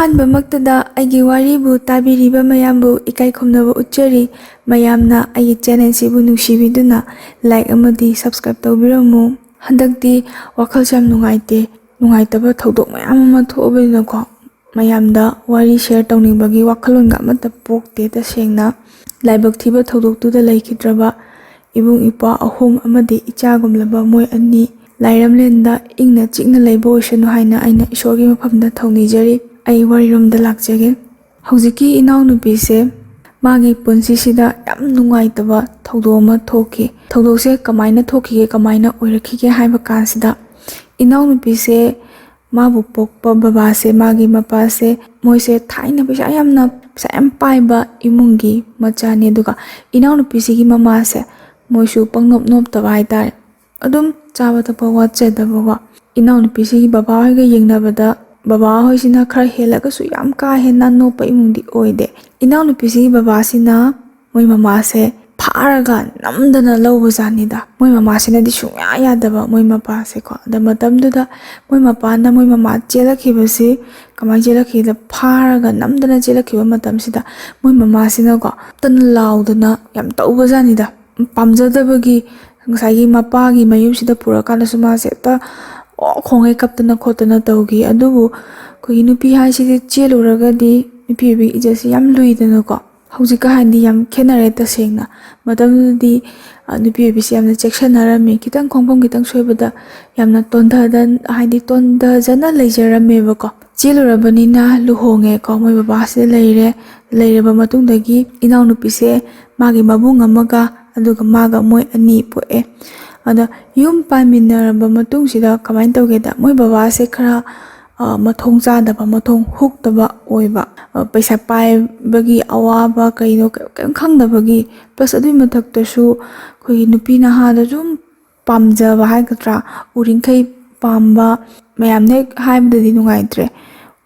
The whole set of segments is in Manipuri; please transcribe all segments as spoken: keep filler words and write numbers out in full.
ꯑꯍꯥꯟꯕꯃꯛꯇꯗ ꯑꯩꯒꯤ ꯋꯥꯔꯤꯕꯨ ꯇꯥꯕꯤꯔꯤꯕ ꯃꯌꯥꯝꯕꯨ ꯏꯀꯥꯏ ꯈꯨꯝꯅꯕ ꯎꯠꯆꯔꯤ꯫ ꯃꯌꯥꯝꯅ ꯑꯩꯒꯤ ꯆꯦꯅꯦꯜꯁꯤꯕꯨ ꯅꯨꯡꯁꯤꯕꯤꯗꯨꯅ ꯂꯥꯏꯛ ꯑꯃꯗꯤ ꯁꯕꯁꯀ꯭ꯔꯥꯏꯕ ꯇꯧꯕꯤꯔꯝꯃꯨ꯫ ꯍꯟꯗꯛꯇꯤ ꯋꯥꯈꯜꯁꯦ ꯌꯥꯝ ꯅꯨꯡꯉꯥꯏꯇꯦ꯫ ꯅꯨꯡꯉꯥꯏꯇꯕ ꯊꯧꯗꯣꯛ ꯃꯌꯥꯝ ꯑꯃ ꯊꯣꯛꯑꯕꯅꯤꯅꯀꯣ, ꯃꯌꯥꯝꯗ ꯋꯥꯔꯤ ꯁꯤꯌꯔ ꯇꯧꯅꯤꯡꯕꯒꯤ ꯋꯥꯈꯜꯂꯣꯟꯒ ꯑꯃꯠꯇ ꯄꯣꯛꯇꯦ꯫ ꯇꯁꯦꯡꯅ ꯂꯥꯏꯕꯛ ꯊꯤꯕ ꯊꯧꯗꯣꯛꯇꯨꯗ ꯂꯩꯈꯤꯗ꯭ꯔꯕ ꯏꯕꯨꯡ ꯏꯄ꯭ꯋꯥ ꯑꯍꯨꯝ ꯑꯃꯗꯤ ꯏꯆꯥꯒꯨꯝꯂꯕ ꯃꯣꯏ ꯑꯅꯤ ꯂꯥꯏꯔꯝꯂꯦꯟꯗ ꯏꯪꯅ ꯆꯤꯛꯅ ꯂꯩꯕ ꯑꯣꯏꯁꯅꯨ ꯍꯥꯏꯅ ꯑꯩꯅ ꯏꯁꯣꯔꯒꯤ ꯃꯐꯝꯗ ꯊꯧꯅꯤꯖꯔꯤ꯫ ꯑꯩ ꯋꯥꯔꯤꯔꯣꯝꯗ ꯂꯥꯛꯆꯒꯦ꯫ ꯍꯧꯖꯤꯛꯀꯤ ꯏꯅꯥꯎꯅꯨꯄꯤꯁꯦ ꯃꯥꯒꯤ ꯄꯨꯟꯁꯤꯁꯤꯗ ꯌꯥꯝ ꯅꯨꯡꯉꯥꯏꯇꯕ ꯊꯧꯗꯣꯛ ꯑꯃ ꯊꯣꯛꯈꯤ꯫ ꯊꯧꯗꯣꯛꯁꯦ ꯀꯃꯥꯏꯅ ꯊꯣꯛꯈꯤꯒꯦ, ꯀꯃꯥꯏꯅ ꯑꯣꯏꯔꯛꯈꯤꯒꯦ ꯍꯥꯏꯕ ꯀꯥꯟꯁꯤꯗ, ꯏꯅꯥꯎꯅꯨꯄꯤꯁꯦ ꯃꯥꯕꯨ ꯄꯣꯛꯄ ꯕꯕꯥꯁꯦ, ꯃꯥꯒꯤ ꯃꯄꯥꯁꯦ, ꯃꯣꯏꯁꯦ ꯊꯥꯏꯅ ꯄꯩꯁꯥ ꯌꯥꯝꯅ, ꯄꯩꯁꯥ ꯌꯥꯝ ꯄꯥꯏꯕ ꯏꯃꯨꯡꯒꯤ ꯃꯆꯥꯅꯤ꯫ ꯑꯗꯨꯒ ꯏꯅꯥꯎꯅꯨꯄꯤꯁꯤꯒꯤ ꯃꯃꯥꯁꯦ, ꯃꯣꯏꯁꯨ ꯄꯪꯅꯣꯞ ꯅꯣꯞꯇꯕ ꯍꯥꯏꯇꯥꯔꯦ꯫ ꯑꯗꯨꯝ ꯆꯥꯕ ꯊꯛꯄ ꯋꯥꯠꯆꯗꯕꯀꯣ꯫ ꯏꯅꯥꯎꯅꯨꯄꯤꯁꯤꯒꯤ ꯕꯕꯥꯍꯣꯏꯒ ꯌꯦꯡꯅꯕꯗ ꯕꯕꯥꯍꯣꯏꯁꯤꯅ ꯈꯔ ꯍꯦꯜꯂꯒꯁꯨ ꯌꯥꯝ ꯀꯥ ꯍꯦꯟꯅ ꯅꯣꯞꯄ ꯏꯃꯨꯡꯗꯤ ꯑꯣꯏꯗꯦ꯫ ꯏꯅꯥꯎꯅꯨꯄꯤꯁꯤꯒꯤ ꯕꯕꯥꯁꯤꯅ ꯃꯣꯏ ꯃꯃꯥꯁꯦ ꯐꯥꯔꯒ ꯅꯝꯗꯅ ꯂꯧꯕꯖꯥꯠꯅꯤꯗ꯫ ꯃꯣꯏ ꯃꯃꯥꯁꯤꯅꯗꯤ ꯁꯨꯡꯌꯥ ꯌꯥꯗꯕ, ꯃꯣꯏ ꯃꯄꯥꯁꯦꯀꯣ꯫ ꯑꯗ ꯃꯇꯝꯗꯨꯗ ꯃꯣꯏ ꯃꯄꯥꯅ ꯃꯣꯏ ꯃꯃꯥ ꯆꯦꯜꯂꯛꯈꯤꯕꯁꯤ ꯀꯃꯥꯏꯅ ꯆꯦꯜꯂꯛꯈꯤꯗ, ꯐꯥꯔꯒ ꯅꯝꯗꯅ ꯆꯦꯜꯂꯛꯈꯤꯕ ꯃꯇꯝꯁꯤꯗ ꯃꯣꯏ ꯃꯃꯥꯁꯤꯅꯀꯣ ꯀꯞꯇꯅ ꯂꯥꯎꯗꯅ ꯌꯥꯝ ꯇꯧꯕꯖꯥꯠꯅꯤꯗ꯫ ꯄꯥꯝꯖꯗꯕꯒꯤ ꯉꯁꯥꯏꯒꯤ ꯃꯄꯥꯒꯤ ꯃꯌꯨꯝꯁꯤꯗ ꯄꯨꯔꯀꯥꯟꯗꯁꯨ ꯃꯥꯁꯦ ꯍꯦꯛꯇ ꯑꯣ ꯈꯣꯡꯉꯩ ꯀꯞꯇꯅ ꯈꯣꯠꯇꯅ ꯇꯧꯈꯤ꯫ ꯑꯗꯨꯕꯨ ꯑꯩꯈꯣꯏꯒꯤ ꯅꯨꯄꯤ ꯍꯥꯏꯁꯤꯗꯤ ꯆꯦꯜꯂꯨꯔꯒꯗꯤ ꯅꯨꯄꯤ ꯑꯣꯏꯕꯒꯤ ꯏꯖꯠꯁꯤ ꯌꯥꯝ ꯂꯨꯏꯗꯅꯀꯣ꯫ ꯍꯧꯖꯤꯛꯀ ꯍꯥꯏꯗꯤ ꯌꯥꯝ ꯈꯦꯠꯅꯔꯦ ꯇꯁꯦꯡꯅ꯫ ꯃꯇꯝꯗꯨꯗꯗꯤ, ꯑ, ꯅꯨꯄꯤ ꯑꯣꯏꯕꯤꯁꯦ ꯌꯥꯝꯅ ꯆꯦꯛꯁꯤꯟꯅꯔꯝꯃꯤ꯫ ꯈꯤꯇꯪ ꯈꯣꯡꯐꯝ ꯈꯤꯇꯪ ꯁꯣꯏꯕꯗ ꯌꯥꯝꯅ ꯇꯣꯟꯊꯗ-, ꯍꯥꯏꯗꯤ ꯇꯣꯟꯊꯖꯅ ꯂꯩꯖꯔꯝꯃꯦꯕꯀꯣ꯫ ꯆꯦꯜꯂꯨꯔꯕꯅꯤꯅ ꯂꯨꯍꯣꯡꯉꯦꯀꯣ, ꯃꯣꯏ ꯕꯕꯥꯁꯤꯗ ꯂꯩꯔꯦ꯫ ꯂꯩꯔꯕ ꯃꯇꯨꯡꯗꯒꯤ ꯏꯅꯥꯎꯅꯨꯄꯤꯁꯦ ꯃꯥꯒꯤ ꯃꯕꯨꯡ ꯑꯃꯒ ꯑꯗꯨꯒ ꯃꯥꯒ ꯃꯣꯏ ꯑꯅꯤ ꯄꯣꯛꯑꯦ꯫ ꯑꯗ ꯌꯨꯝ ꯄꯥꯟꯃꯤꯟꯅꯔꯕ ꯃꯇꯨꯡꯁꯤꯗ ꯀꯃꯥꯏꯅ ꯇꯧꯒꯦꯗ, ꯃꯣꯏ ꯕꯕꯥꯁꯦ ꯈꯔ, ꯑ, ꯃꯊꯣꯡ ꯆꯥꯗꯕ, ꯃꯊꯣꯡ ꯍꯨꯛꯇꯕ ꯑꯣꯏꯕ꯫ ꯑ, ꯄꯩꯁꯥ ꯄꯥꯏꯕꯒꯤ ꯑꯋꯥꯕ ꯀꯩꯅꯣ ꯀ-, ꯀꯩꯝ ꯈꯪꯗꯕꯒꯤ, ꯄ꯭ꯂꯁ ꯑꯗꯨꯒꯤ ꯃꯊꯛꯇꯁꯨ ꯑꯩꯈꯣꯏꯒꯤ ꯅꯨꯄꯤ ꯅꯍꯥꯗ ꯁꯨꯝ ꯄꯥꯝꯖꯕ ꯍꯥꯏꯒꯗ꯭ꯔꯥ, ꯎꯔꯤꯡꯈꯩ ꯄꯥꯝꯕ, ꯃꯌꯥꯝꯅ ꯍꯦꯛ ꯍꯥꯏꯕꯗꯗꯤ ꯅꯨꯡꯉꯥꯏꯇ꯭ꯔꯦ꯫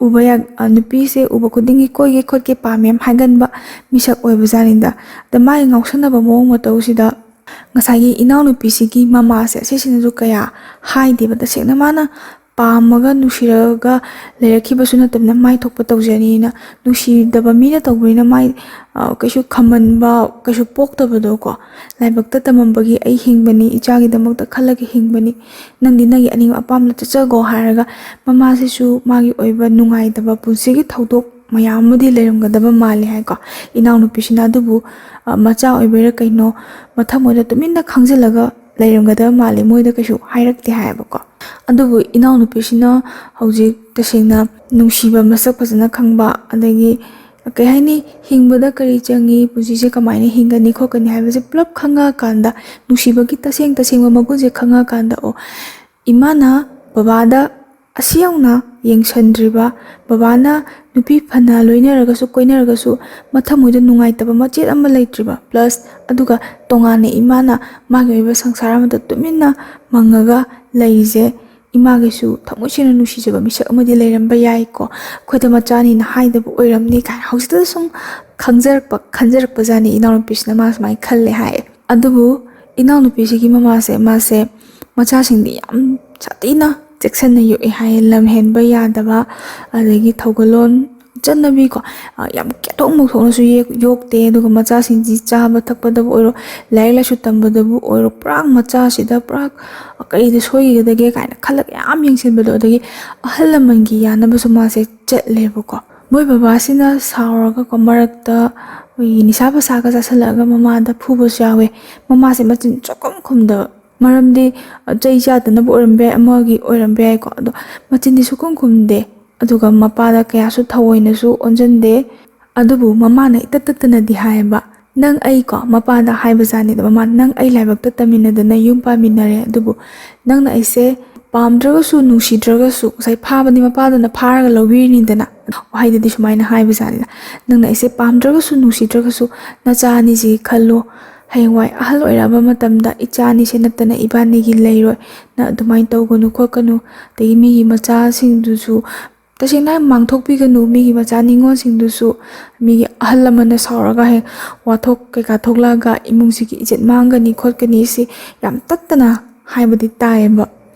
ꯎꯕ ꯌꯥ-, ꯑ, ꯅꯨꯄꯤꯁꯦ ꯎꯕ ꯈꯨꯗꯤꯡꯒꯤ ꯀꯣꯏꯒꯦ ꯈꯣꯠꯀꯦ ꯄꯥꯝꯃꯦ ꯌꯥꯝ ꯍꯥꯏꯒꯟꯕ ꯃꯤꯁꯛ ꯑꯣꯏꯕꯖꯥꯠꯅꯤꯗ꯫ ꯑꯗ ꯃꯥꯒꯤ ꯉꯥꯎꯁꯟꯅꯕ ꯃꯑꯣꯡ ꯃꯇꯧꯁꯤꯗ ꯉꯁꯥꯏꯒꯤ ꯏꯅꯥꯎꯅꯨꯄꯤꯁꯤꯒꯤ ꯃꯃꯥꯁꯦ, ꯁꯤꯁꯤꯅꯁꯨ ꯀꯌꯥ ꯍꯥꯏꯗꯦꯕ꯫ ꯇꯁꯦꯡꯅ ꯃꯥꯅ ꯄꯥꯝꯃꯒ ꯅꯨꯡꯁꯤꯔꯒ ꯂꯩꯔꯛꯈꯤꯕꯁꯨ ꯅꯠꯇꯕꯅ, ꯃꯥꯏ ꯊꯣꯛꯄ ꯇꯧꯖꯅꯤꯅ ꯅꯨꯡꯁꯤꯗꯕ ꯃꯤꯅ ꯇꯧꯕꯅꯤꯅ ꯃꯥꯏ, ꯑ, ꯀꯩꯁꯨ ꯈꯝꯃꯟꯕ, ꯀꯩꯁꯨ ꯄꯣꯛꯇꯕꯗꯣ ꯀꯣ꯫ "ꯂꯥꯏꯕꯛꯇ ꯇꯝꯃꯝꯕꯒꯤ ꯑꯩ ꯍꯤꯡꯕꯅꯤ, ꯏꯆꯥꯒꯤꯗꯃꯛꯇ ꯈꯜꯂꯒ ꯍꯤꯡꯕꯅꯤ, ꯅꯪꯗꯤ ꯅꯪꯒꯤ ꯑꯅꯤꯡꯕ ꯑꯄꯥꯝꯕ ꯆꯠꯆꯒꯣ" ꯍꯥꯏꯔꯒ ꯃꯃꯥꯁꯤꯁꯨ ꯃꯥꯒꯤ ꯑꯣꯏꯕ ꯅꯨꯡꯉꯥꯏꯇꯕ ꯄꯨꯟꯁꯤꯒꯤ ꯊꯧꯗꯣꯛ ꯃꯌꯥꯝ ꯑꯃꯗꯤ ꯂꯩꯔꯝꯒꯗꯕ ꯃꯥꯜꯂꯤ ꯍꯥꯏꯀꯣ꯫ ꯏꯅꯥꯎꯅꯨꯄꯤꯁꯤꯅ ꯑꯗꯨꯕꯨ, ꯑ, ꯃꯆꯥ ꯑꯣꯏꯕꯩꯔꯥ ꯀꯩꯅꯣ, ꯃꯊꯃꯣꯏꯗ ꯇꯨꯃꯤꯟꯅ ꯈꯪꯖꯤꯜꯂꯒ ꯂꯩꯔꯝꯒꯗꯕ ꯃꯥꯜꯂꯤ, ꯃꯣꯏꯗ ꯀꯩꯁꯨ ꯍꯥꯏꯔꯛꯇꯦ ꯍꯥꯏꯌꯦꯕꯀꯣ꯫ ꯑꯗꯨꯕꯨ ꯏꯅꯥꯎꯅꯨꯄꯤꯁꯤꯅ ꯍꯧꯖꯤꯛ ꯇꯁꯦꯡꯅ ꯅꯨꯡꯁꯤꯕ ꯃꯁꯛ ꯐꯖꯅ ꯈꯪꯕ, ꯑꯗꯒꯤ ꯀꯩ ꯍꯥꯏꯅꯤ, ꯍꯤꯡꯕꯗ ꯀꯔꯤ ꯆꯪꯉꯤ, ꯄꯨꯟꯁꯤꯁꯦ ꯀꯃꯥꯏꯅ ꯍꯤꯡꯒꯅꯤ ꯈꯣꯠꯀꯅꯤ ꯍꯥꯏꯕꯁꯦ ꯄꯨꯂꯞ ꯈꯪꯉꯛꯑꯀꯥꯟꯗ, ꯅꯨꯡꯁꯤꯕꯒꯤ ꯇꯁꯦꯡ ꯇꯁꯦꯡꯕ ꯃꯒꯨꯟꯁꯦ ꯈꯪꯉꯛꯑꯀꯥꯟꯗ, ꯑꯣ, ꯏꯃꯥꯅ ꯕꯕꯥꯗ ꯑꯁꯤ ꯌꯧꯅ ꯌꯦꯡꯁꯤꯟꯗ꯭ꯔꯤꯕ, ꯕꯕꯥꯅ ꯅꯨꯄꯤ ꯐꯅ ꯂꯣꯏꯅꯔꯒꯁꯨ ꯀꯣꯏꯅꯔꯒꯁꯨ ꯃꯊꯃꯣꯏꯗ ꯅꯨꯡꯉꯥꯏꯇꯕ ꯃꯆꯦꯠ ꯑꯃ ꯂꯩꯇ꯭ꯔꯤꯕ, plus ꯑꯗꯨꯒ ꯇꯣꯉꯥꯟꯅ ꯏꯃꯥꯅ ꯃꯥꯒꯤ ꯑꯣꯏꯕ ꯁꯪꯁꯥꯔ ꯑꯃꯗ ꯇꯨꯃꯤꯟꯅ ꯃꯪꯉꯒ ꯂꯩꯔꯤꯁꯦ, ꯏꯃꯥꯒꯤꯁꯨ ꯊꯃꯣꯏ ꯁꯦꯡꯅ ꯅꯨꯡꯁꯤꯖꯕ ꯃꯤꯁꯛ ꯑꯃꯗꯤ ꯂꯩꯔꯝꯕ ꯌꯥꯏꯀꯣ, ꯑꯩꯈꯣꯏꯗ ꯃꯆꯥꯅꯤꯅ ꯍꯥꯏꯗꯕ ꯑꯣꯏꯔꯝꯅꯤ ꯀꯥꯏꯅ ꯍꯧꯖꯤꯛꯇꯗ ꯁꯨꯝ ꯈꯪꯖꯔꯛꯄ, ꯈꯟꯖꯔꯛꯄ ꯖꯥꯠꯅꯤ ꯏꯅꯥꯎꯅꯨꯄꯤꯁꯤꯅ꯫ ꯃꯥ ꯁꯨꯃꯥꯏꯅ ꯈꯜꯂꯦ ꯍꯥꯏꯌꯦ꯫ ꯑꯗꯨꯕꯨ ꯏꯅꯥꯎꯅꯨꯄꯤꯁꯤꯒꯤ ꯃꯃꯥꯁꯦ, ꯃꯥꯁꯦ ꯃꯆꯥꯁꯤꯡꯗꯤ ꯌꯥꯝ ꯁꯥꯊꯤꯅ ꯆꯦꯛꯁꯤꯟꯅ ꯌꯣꯛꯑꯦ ꯍꯥꯏꯌꯦ꯫ ꯂꯝ ꯍꯦꯟꯕ ꯌꯥꯗꯕ, ꯑꯗꯒꯤ ꯊꯧꯒꯜꯂꯣꯟ ꯆꯠꯅꯕꯤꯀꯣ, ꯑ, ꯌꯥꯝ ꯀꯦꯊꯣꯛ ꯃꯧꯊꯣꯛꯅꯁꯨ ꯌꯦꯛ-, ꯌꯣꯛꯇꯦ꯫ ꯑꯗꯨꯒ ꯃꯆꯥꯁꯤꯡꯁꯤ ꯆꯥꯕ ꯊꯛꯄꯗꯕꯨ ꯑꯣꯏꯔꯣ, ꯂꯥꯏꯔꯤꯛ ꯂꯥꯏꯁꯨ ꯇꯝꯕꯗꯕꯨ ꯑꯣꯏꯔꯣ, ꯄꯨꯔꯥ ꯃꯆꯥꯁꯤꯗ ꯄꯨꯔꯥ ꯀꯔꯤꯗ ꯁꯣꯏꯒꯗꯒꯦ ꯀꯥꯏꯅ ꯈꯜꯂꯒ ꯌꯥꯝ ꯌꯦꯡꯁꯤꯟꯕꯗꯣ꯫ ꯑꯗꯒꯤ ꯑꯍꯜ ꯂꯃꯟꯒꯤ ꯌꯥꯅꯕꯁꯨ ꯃꯥꯁꯦ ꯆꯠꯂꯦꯕꯀꯣ꯫ ꯃꯣꯏ ꯕꯕꯥꯁꯤꯅ ꯁꯥꯎꯔꯒꯀꯣ, ꯃꯔꯛꯇ ꯑꯩꯈꯣꯏꯒꯤ ꯅꯤꯁꯥ ꯄꯁꯥꯒ ꯆꯥꯁꯤꯜꯂꯛꯑꯒ ꯃꯃꯥꯗ ꯐꯨꯕꯁꯨ ꯌꯥꯎꯋꯦ꯫ ꯃꯃꯥꯁꯦ ꯃꯆꯤꯟ ꯁꯨꯛꯈꯨꯝ ꯈꯨꯝꯗꯕ꯫ ꯃꯔꯝꯗꯤ, ꯑ, ꯆꯩ ꯆꯥꯗꯅꯕ ꯑꯣꯏꯔꯝꯕ ꯌꯥꯏ, ꯑꯃꯒꯤ ꯑꯣꯏꯔꯝꯕ ꯌꯥꯏꯀꯣ꯫ ꯑꯗꯣ ꯃꯆꯤꯟꯗꯤ ꯁꯨꯛꯈꯨꯝ ꯈꯨꯝꯗꯦ꯫ ꯑꯗꯨꯒ ꯃꯄꯥꯗ ꯀꯌꯥꯁꯨ ꯊꯑꯣꯏꯅꯁꯨ ꯑꯣꯟꯁꯤꯟꯗꯦ꯫ ꯑꯗꯨꯕꯨ ꯃꯃꯥꯅ ꯏꯇꯠ ꯇꯠꯇꯅꯗꯤ ꯍꯥꯏꯌꯦꯕ, "ꯅꯪ ꯑꯩ" ꯀꯣ, ꯃꯄꯥꯗ ꯍꯥꯏꯕꯖꯥꯠꯅꯤꯗ, "ꯃꯃꯥ, ꯅꯪ ꯑꯩ ꯂꯥꯏꯕꯛꯇ ꯇꯝꯃꯤꯟꯅꯗꯅ ꯌꯨꯝ ꯄꯥꯟꯃꯤꯟꯅꯔꯦ, ꯑꯗꯨꯕꯨ ꯅꯪꯅ ꯑꯩꯁꯦ ꯄꯥꯝꯗ꯭ꯔꯒꯁꯨ, ꯅꯨꯡꯁꯤꯗ꯭ꯔꯒꯁꯨ", ꯉꯁꯥꯏ ꯐꯥꯕꯗꯤ ꯃꯄꯥꯗꯨꯅ ꯐꯥꯔꯒ ꯂꯧꯕꯤꯔꯤꯅꯤꯗꯅ, ꯋꯥꯍꯩꯗꯗꯤ ꯁꯨꯃꯥꯏꯅ ꯍꯥꯏꯕꯖꯥꯠꯅꯤꯗ, "ꯅꯪꯅ ꯑꯩꯁꯦ ꯄꯥꯝꯗ꯭ꯔꯒꯁꯨ, ꯅꯨꯡꯁꯤꯗ꯭ꯔꯒꯁꯨ, ꯅꯆꯥ ꯑꯅꯤꯁꯤꯒꯤ ꯈꯜꯂꯣ꯫ ꯍꯌꯦꯡꯋꯥꯏ ꯑꯍꯜ ꯑꯣꯏꯔꯛꯑꯕ ꯃꯇꯝꯗ ꯏꯆꯥ ꯑꯅꯤꯁꯦ ꯅꯠꯇꯅ ꯏꯕꯥꯅꯤꯒꯤ ꯂꯩꯔꯣꯏ꯫ ꯅꯪ ꯑꯗꯨꯃꯥꯏꯅ ꯇꯧꯒꯅꯨ ꯈꯣꯠꯀꯅꯨ꯫ ꯑꯗꯒꯤ ꯃꯤꯒꯤ ꯃꯆꯥꯁꯤꯡꯗꯨꯁꯨ ꯇꯁꯦꯡꯅ ꯍꯥꯏ ꯃꯥꯡꯊꯣꯛꯄꯤꯒꯅꯨ, ꯃꯤꯒꯤ ꯃꯆꯥ ꯅꯤꯉꯣꯜꯁꯤꯡꯗꯨꯁꯨ꯫ ꯃꯤꯒꯤ ꯑꯍꯜ ꯂꯃꯟꯅ ꯁꯥꯎꯔꯒ ꯍꯦꯛ ꯋꯥꯊꯣꯛ ꯀꯩꯀꯥ ꯊꯣꯛꯂꯛꯑꯒ ꯏꯃꯨꯡꯁꯤꯒꯤ ꯏꯖꯠ ꯃꯥꯡꯒꯅꯤ ꯈꯣꯠꯀꯅꯤ", ꯁꯤ ꯌꯥꯝ ꯇꯠꯇꯅ ꯍꯥꯏꯕꯗꯤ ꯇꯥꯏꯌꯦꯕ꯫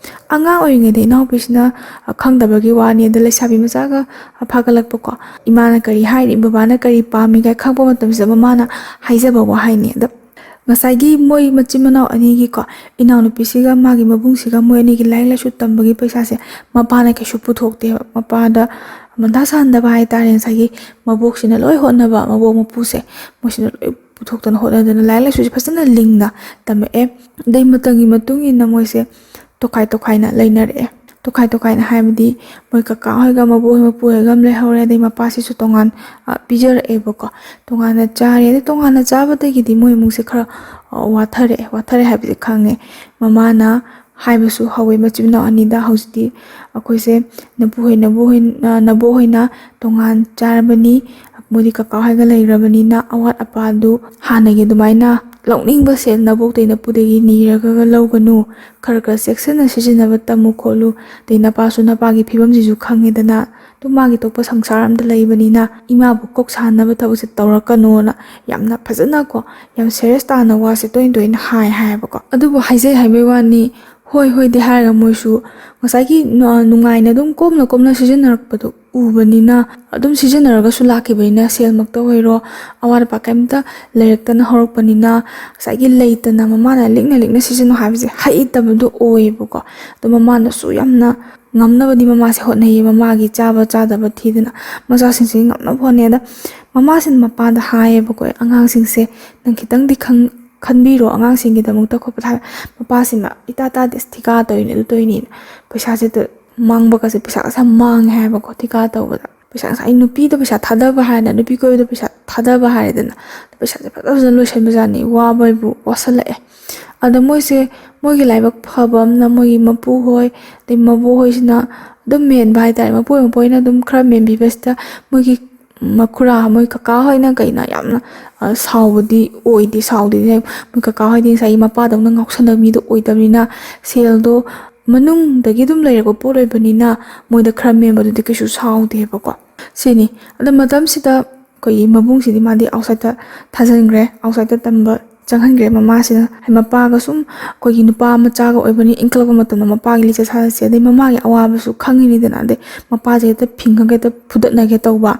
ꯑꯉꯥꯡ ꯑꯣꯏꯔꯤꯉꯩꯗ ꯏꯅꯥꯎꯄꯤꯁꯤꯅ, ꯑ, ꯈꯪꯗꯕꯒꯤ ꯋꯥꯅꯤ꯫ ꯑꯗ ꯂꯩꯁꯥꯕꯤ ꯃꯆꯥꯒ, ꯑ, ꯐꯥꯒꯠꯂꯛꯄꯀꯣ, ꯏꯃꯥꯅ ꯀꯔꯤ ꯍꯥꯏꯔꯤ, ꯕꯕꯥꯅ ꯀꯔꯤ ꯄꯥꯝꯃꯤ ꯀꯥꯏ ꯈꯪꯕ ꯃꯇꯝꯁꯤꯗ ꯃꯃꯥꯅ ꯍꯥꯏꯖꯕ ꯋꯥꯍꯩꯅꯤ꯫ ꯑꯗ ꯉꯁꯥꯏꯒꯤ ꯃꯣꯏ ꯃꯆꯤꯟ ꯃꯅꯥꯎ ꯑꯅꯤꯒꯤꯀꯣ, ꯏꯅꯥꯎꯅꯨꯄꯤꯁꯤꯒ ꯃꯥꯒꯤ ꯃꯕꯨꯡꯁꯤꯒ ꯃꯣꯏ ꯑꯅꯤꯒꯤ ꯂꯥꯏꯔꯤꯛ ꯂꯥꯏꯁꯨ ꯇꯝꯕꯒꯤ ꯄꯩꯁꯥꯁꯦ ꯃꯄꯥꯅ ꯀꯩꯁꯨ ꯄꯨꯊꯣꯛꯇꯦꯕ꯫ ꯃꯄꯥꯗ ꯃꯊꯥ ꯁꯥꯍꯟꯗꯕ ꯍꯥꯏꯇꯥꯔꯦ꯫ ꯉꯁꯥꯏꯒꯤ ꯃꯕꯣꯛꯁꯤꯅ ꯂꯣꯏ ꯍꯣꯠꯅꯕ, ꯃꯕꯣꯛ ꯃꯄꯨꯁꯦ, ꯃꯣꯏꯁꯤꯅ ꯂꯣꯏ ꯄꯨꯊꯣꯛꯇꯅ ꯍꯣꯠꯅꯗꯅ ꯂꯥꯏꯔꯤꯛ ꯂꯥꯏꯁꯨꯁꯦ ꯐꯖꯅ ꯂꯤꯡꯅ ꯇꯝꯃꯛꯑꯦ꯫ ꯑꯗꯩ ꯃꯇꯝꯒꯤ ꯃꯇꯨꯡ ꯏꯟꯅ ꯃꯣꯏꯁꯦ ꯇꯣꯈꯥꯏ ꯇꯣꯈꯥꯏꯅ ꯂꯩꯅꯔꯛꯑꯦ꯫ ꯇꯣꯈꯥꯏ ꯇꯣꯈꯥꯏꯅ ꯍꯥꯏꯕꯗꯤ ꯃꯣꯏ ꯀꯀꯥ ꯍꯣꯏꯒ ꯃꯕꯣꯛ ꯍꯣꯏ ꯃꯄꯨ ꯍꯣꯏꯒ ꯑꯃ ꯂꯩꯍꯧꯔꯦ, ꯑꯗꯩ ꯃꯄꯥꯁꯤꯁꯨ ꯇꯣꯉꯥꯟ, ꯑ, ꯄꯤꯖꯔꯛꯑꯦꯕꯀꯣ꯫ ꯇꯣꯉꯥꯟꯅ ꯆꯥꯔꯦ꯫ ꯑꯗꯩ ꯇꯣꯉꯥꯟꯅ ꯆꯥꯕꯗꯒꯤꯗꯤ ꯃꯣꯏ ꯏꯃꯨꯡꯁꯦ ꯈꯔ, ꯑ, ꯋꯥꯊꯔꯛꯑꯦ꯫ ꯋꯥꯊꯔꯦ ꯍꯥꯏꯕꯁꯦ ꯈꯪꯉꯦ꯫ ꯃꯃꯥꯅ ꯍꯥꯏꯕꯁꯨ ꯍꯧꯋꯦ ꯃꯆꯤꯟ ꯃꯅꯥꯎ ꯑꯅꯤꯗ, "ꯍꯧꯖꯤꯛꯇꯤ ꯑꯩꯈꯣꯏꯁꯦ ꯅꯄꯨ ꯍꯣꯏ, ꯅꯕꯣꯛ ꯍꯣꯏ, ꯑ, ꯅꯕꯣꯛ ꯍꯣꯏꯅ ꯇꯣꯉꯥꯟ ꯆꯥꯔꯕꯅꯤ, ꯃꯣꯏꯗꯤ ꯀꯀꯥ ꯍꯣꯏꯒ ꯂꯩꯔꯕꯅꯤꯅ ꯑꯋꯥꯠ ꯑꯄꯥꯗꯨ ꯍꯥꯟꯅꯒꯤ ꯑꯗꯨꯃꯥꯏꯅ ꯂꯧꯅꯤꯡꯕ ꯁꯦꯜ ꯅꯕꯣꯛꯇꯩ ꯅꯄꯨꯗꯒꯤ ꯅꯤꯔꯒ ꯂꯧꯒꯅꯨ, ꯈꯔ ꯈꯔ ꯆꯦꯛꯁꯤꯟꯅ ꯁꯤꯖꯤꯟꯅꯕ ꯇꯝꯃꯨ ꯈꯣꯠꯂꯨ, ꯑꯗꯩ ꯅꯄꯥꯁꯨ ꯅꯄꯥꯒꯤ ꯐꯤꯕꯝꯁꯤꯁꯨ ꯈꯪꯉꯦꯗꯅ, ꯑꯗꯨꯝ ꯃꯥꯒꯤ ꯊꯣꯛꯄ ꯁꯪꯁꯥꯔ ꯑꯃꯗ ꯂꯩꯕꯅꯤꯅ ꯏꯃꯥꯕꯨ ꯀꯣꯛ ꯁꯥꯅꯕ ꯊꯕꯛꯁꯦ ꯇꯧꯔꯛꯀꯅꯣꯅ" ꯌꯥꯝꯅ ꯐꯖꯅꯀꯣ, ꯌꯥꯝ ꯁꯦꯔꯤꯌꯁ ꯇꯥꯅ ꯋꯥꯁꯦ ꯇꯣꯏꯅ ꯇꯣꯏꯅ ꯍꯥꯏ ꯍꯥꯏꯌꯦꯕꯀꯣ꯫ ꯑꯗꯨꯕꯨ ꯍꯥꯏꯖꯩ ꯍꯥꯏꯕꯩ ꯋꯥꯅꯤ, ꯍꯣꯏ ꯍꯣꯏꯗꯤ ꯍꯥꯏꯔꯒ ꯃꯣꯏꯁꯨ ꯉꯁꯥꯏꯒꯤ ꯅꯨ-, ꯅꯨꯡꯉꯥꯏꯅ ꯑꯗꯨꯝ ꯀꯣꯝꯅ ꯀꯣꯝꯅ ꯁꯤꯖꯤꯟꯅꯔꯛꯄꯗꯣ ꯎꯕꯅꯤꯅ, ꯑꯗꯨꯝ ꯁꯤꯖꯤꯟꯅꯔꯒꯁꯨ ꯂꯥꯛꯈꯤꯕꯅꯤꯅ, ꯁꯦꯜꯃꯛꯇ ꯑꯣꯏꯔꯣ, ꯑꯋꯥꯠ ꯑꯄꯥ ꯀꯩꯝꯇ ꯂꯩꯔꯛꯇꯅ ꯍꯧꯔꯛꯄꯅꯤꯅ, ꯉꯁꯥꯏꯒꯤ ꯂꯩꯇꯅ ꯃꯃꯥꯅ ꯂꯤꯛꯅ ꯂꯤꯛꯅ ꯁꯤꯖꯤꯟꯅꯧ ꯍꯥꯏꯕꯁꯦ ꯍꯩꯇꯕꯗꯣ ꯑꯣꯏꯌꯦꯕꯀꯣ꯫ ꯑꯗꯣ ꯃꯃꯥꯅꯁꯨ ꯌꯥꯝꯅ ꯉꯝꯅꯕꯗꯤ ꯃꯃꯥꯁꯦ ꯍꯣꯠꯅꯩꯌꯦ, ꯃꯃꯥꯒꯤ ꯆꯥꯕ ꯆꯥꯗꯕ ꯊꯤꯗꯅ ꯃꯆꯥꯁꯤꯡꯁꯤꯒꯤ ꯉꯝꯅꯕ ꯍꯣꯠꯅꯩ꯫ ꯑꯗ ꯃꯃꯥꯁꯤꯅ ꯃꯄꯥꯗ ꯍꯥꯏꯌꯦꯕꯀꯣ, "ꯑꯉꯥꯡꯁꯤꯡꯁꯦ ꯅꯪ ꯈꯤꯇꯪꯗꯤ ꯈꯪ-, ꯈꯟꯕꯤꯔꯣ ꯑꯉꯥꯡꯁꯤꯡꯒꯤꯗꯃꯛꯇ" ꯈꯣꯠꯄꯗ ꯍꯥꯏꯕ꯫ ꯃꯄꯥꯁꯤꯅ "ꯏꯇꯥ ꯇꯥꯗꯦ, ꯑꯁ ꯊꯤꯀꯥ ꯇꯧꯔꯤꯅꯦ, ꯑꯗꯨ ꯇꯧꯔꯤꯅꯦꯅ" ꯄꯩꯁꯥꯁꯦ ꯇ-, ꯃꯥꯡꯕꯒꯁꯦ, ꯄꯩꯁꯥꯒꯁꯦ ꯌꯥꯝ ꯃꯥꯡꯉꯦ ꯍꯥꯏꯕꯀꯣ ꯊꯤꯀꯥ ꯇꯧꯕꯗ꯫ ꯄꯩꯁꯥ ꯉꯁꯥꯏ ꯅꯨꯄꯤꯗ ꯄꯩꯁꯥ ꯊꯥꯗꯕ ꯍꯥꯏꯔꯦꯅ, ꯅꯨꯄꯤ ꯀꯣꯏꯕꯗ ꯄꯩꯁꯥ ꯊꯥꯗꯕ ꯍꯥꯏꯔꯦꯗꯅ, ꯄꯩꯁꯥꯁꯦ ꯐꯖ ꯐꯖꯅ ꯂꯣꯏꯁꯟꯕꯖꯥꯠꯅꯤ, ꯋꯥꯕ ꯍꯥꯏꯕꯨ ꯋꯥꯁꯜꯂꯛꯑꯦ꯫ ꯑꯗ ꯃꯣꯏꯁꯦ, ꯃꯣꯏꯒꯤ ꯂꯥꯏꯕꯛ ꯐꯕ ꯑꯃꯅ ꯃꯣꯏꯒꯤ ꯃꯄꯨ ꯍꯣꯏ, ꯑꯗꯩ ꯃꯕꯣꯛ ꯍꯣꯏꯁꯤꯅ ꯑꯗꯨꯝ ꯃꯦꯟꯕ ꯍꯥꯏꯇꯥꯔꯦ, ꯃꯄꯨ ꯃꯄꯨ ꯍꯣꯏꯅ ꯑꯗꯨꯝ ꯈꯔ ꯃꯦꯟꯕꯤꯕꯁꯤꯗ ꯃꯣꯏꯒꯤ ꯃꯈꯨꯔꯥ, ꯃꯣꯏ ꯀꯀꯥ ꯍꯣꯏꯅ ꯀꯩꯅ ꯌꯥꯝꯅ, ꯑ, ꯁꯥꯎꯕꯗꯤ ꯑꯣꯏꯗꯦ, ꯁꯥꯎꯗꯦꯗꯤ ꯍꯥꯏ, ꯃꯣꯏ ꯀꯀꯥ ꯍꯣꯏꯗꯤ ꯉꯁꯥꯏꯒꯤ ꯃꯄꯥꯗꯧꯅ ꯉꯥꯎꯁꯟꯅꯕ ꯃꯤꯗꯣ ꯑꯣꯏꯗꯕꯅꯤꯅ, ꯁꯦꯜꯗꯣ ꯃꯅꯨꯡꯗꯒꯤ ꯑꯗꯨꯝ ꯂꯩꯔꯛꯄ ꯄꯣꯠ ꯑꯣꯏꯕꯅꯤꯅ ꯃꯣꯏꯗ ꯈꯔ ꯃꯦꯟꯕꯗꯨꯗꯤ ꯀꯩꯁꯨ ꯁꯥꯎꯗꯦꯕꯀꯣ꯫ ꯁꯤꯅꯤ꯫ ꯑꯗꯣ ꯃꯇꯝꯁꯤꯗ ꯑꯩꯈꯣꯏꯒꯤ ꯃꯕꯨꯡꯁꯤꯗꯤ ꯃꯥꯗꯤ ꯑꯥꯎꯠꯁꯥꯏꯠꯇ ꯊꯥꯖꯤꯟꯈ꯭ꯔꯦ, ꯑꯥꯎꯠꯁꯥꯏꯠꯇ ꯇꯝꯕ ꯆꯪꯍꯟꯈ꯭ꯔꯦ ꯃꯃꯥꯁꯤꯅ꯫ ꯍꯥꯏ, ꯃꯄꯥꯒ ꯁꯨꯝ ꯑꯩꯈꯣꯏꯒꯤ ꯅꯨꯄꯥ ꯃꯆꯥꯒ ꯑꯣꯏꯕꯅꯤ, ꯏꯟꯈꯠꯂꯛꯄ ꯃꯇꯝꯗ ꯃꯄꯥꯒꯤ ꯂꯤꯆꯠ ꯁꯥꯖꯠꯁꯦ, ꯑꯗꯩ ꯃꯃꯥꯒꯤ ꯑꯋꯥꯕꯁꯨ ꯈꯪꯉꯤꯅꯤꯗꯅ, ꯑꯗꯩ ꯃꯄꯥꯁꯦ ꯍꯦꯛꯇ ꯐꯤꯡꯉꯒ ꯍꯦꯛꯇ ꯐꯨꯗꯠꯅꯒꯦ ꯇꯧꯕ,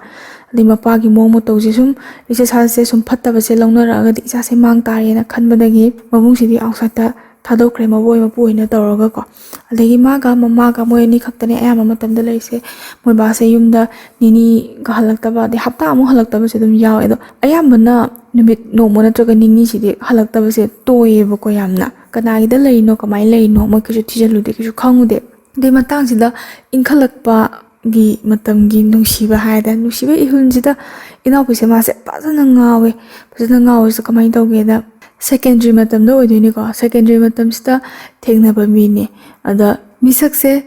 ꯑꯗꯩ ꯃꯄꯥꯒꯤ ꯃꯑꯣꯡ ꯃꯇꯧꯁꯦ ꯁꯨꯝ, ꯂꯤꯆꯠ ꯁꯥꯖꯠꯁꯦ ꯁꯨꯝ ꯐꯠꯇꯕꯁꯦ ꯂꯧꯅꯔꯛꯑꯒꯗꯤ ꯏꯆꯥꯁꯦ ꯃꯥꯡ ꯇꯥꯔꯦꯅ ꯈꯟꯕꯗꯒꯤ ꯃꯕꯨꯡꯁꯤꯗꯤ ꯑꯥꯎꯠꯁꯥꯏꯠꯇ ꯊꯥꯗꯣꯛꯈ꯭ꯔꯦ, ꯃꯕꯣꯏ ꯃꯄꯨ ꯑꯣꯏꯅ ꯇꯧꯔꯒꯀꯣ꯫ ꯑꯗꯒꯤ ꯃꯥꯒ ꯃꯃꯥꯒ ꯃꯣꯏ ꯑꯅꯤ ꯈꯛꯇꯅꯦ ꯑꯌꯥꯝꯕ ꯃꯇꯝꯗ ꯂꯩꯔꯤꯁꯦ꯫ ꯃꯣꯏ ꯕꯥꯁꯦ ꯌꯨꯝꯗ ꯅꯤꯅꯤꯒ ꯍꯜꯂꯛꯇꯕ, ꯑꯗꯩ ꯍꯞꯇꯥ ꯑꯃꯨꯛ ꯍꯜꯂꯛꯇꯕꯁꯨ ꯑꯗꯨꯝ ꯌꯥꯎꯋꯦ꯫ ꯑꯗꯣ ꯑꯌꯥꯝꯕꯅ ꯅꯨꯃꯤꯠ ꯅꯣꯡꯃ ꯅꯠꯇ꯭ꯔꯒ ꯅꯤꯅꯤꯁꯤꯗꯤ ꯍꯜꯂꯛꯇꯕꯁꯦ ꯇꯣꯏꯌꯦꯕꯀꯣ ꯌꯥꯝꯅ꯫ ꯀꯅꯥꯒꯤꯗ ꯂꯩꯔꯤꯅꯣ, ꯀꯃꯥꯏꯅ ꯂꯩꯔꯤꯅꯣ, ꯃꯣꯏ ꯀꯩꯁꯨ ꯊꯤꯖꯤꯜꯂꯨꯗꯦ, ꯀꯩꯁꯨ ꯈꯪꯉꯨꯗꯦ꯫ ꯑꯗꯩ ꯃꯇꯥꯡꯁꯤꯗ ꯏꯟꯈꯠꯂꯛꯄꯒꯤ ꯃꯇꯝꯒꯤ ꯅꯨꯡꯁꯤꯕ ꯍꯥꯏꯔꯗꯤ, ꯅꯨꯡꯁꯤꯕ ꯏꯍꯨꯜꯁꯤꯗ ꯏꯅꯥꯎꯄꯤꯁꯦ ꯃꯥꯁꯦ ꯐꯖꯅ ꯉꯥꯎꯋꯦ꯫ ꯐꯖꯅ ꯉꯥꯎꯔꯤꯁꯦ ꯀꯃꯥꯏꯅ ꯇꯧꯒꯦꯗ, ꯁꯦꯀꯦꯟꯗꯔꯤ ꯃꯇꯝꯗ ꯑꯣꯏꯗꯣꯏꯅꯤꯀꯣ꯫ ꯁꯦꯀꯦꯟꯗꯔꯤ ꯃꯇꯝꯁꯤꯗ ꯊꯦꯡꯅꯕ ꯃꯤꯅꯦ꯫ ꯑꯗ ꯃꯤꯁꯛꯁꯦ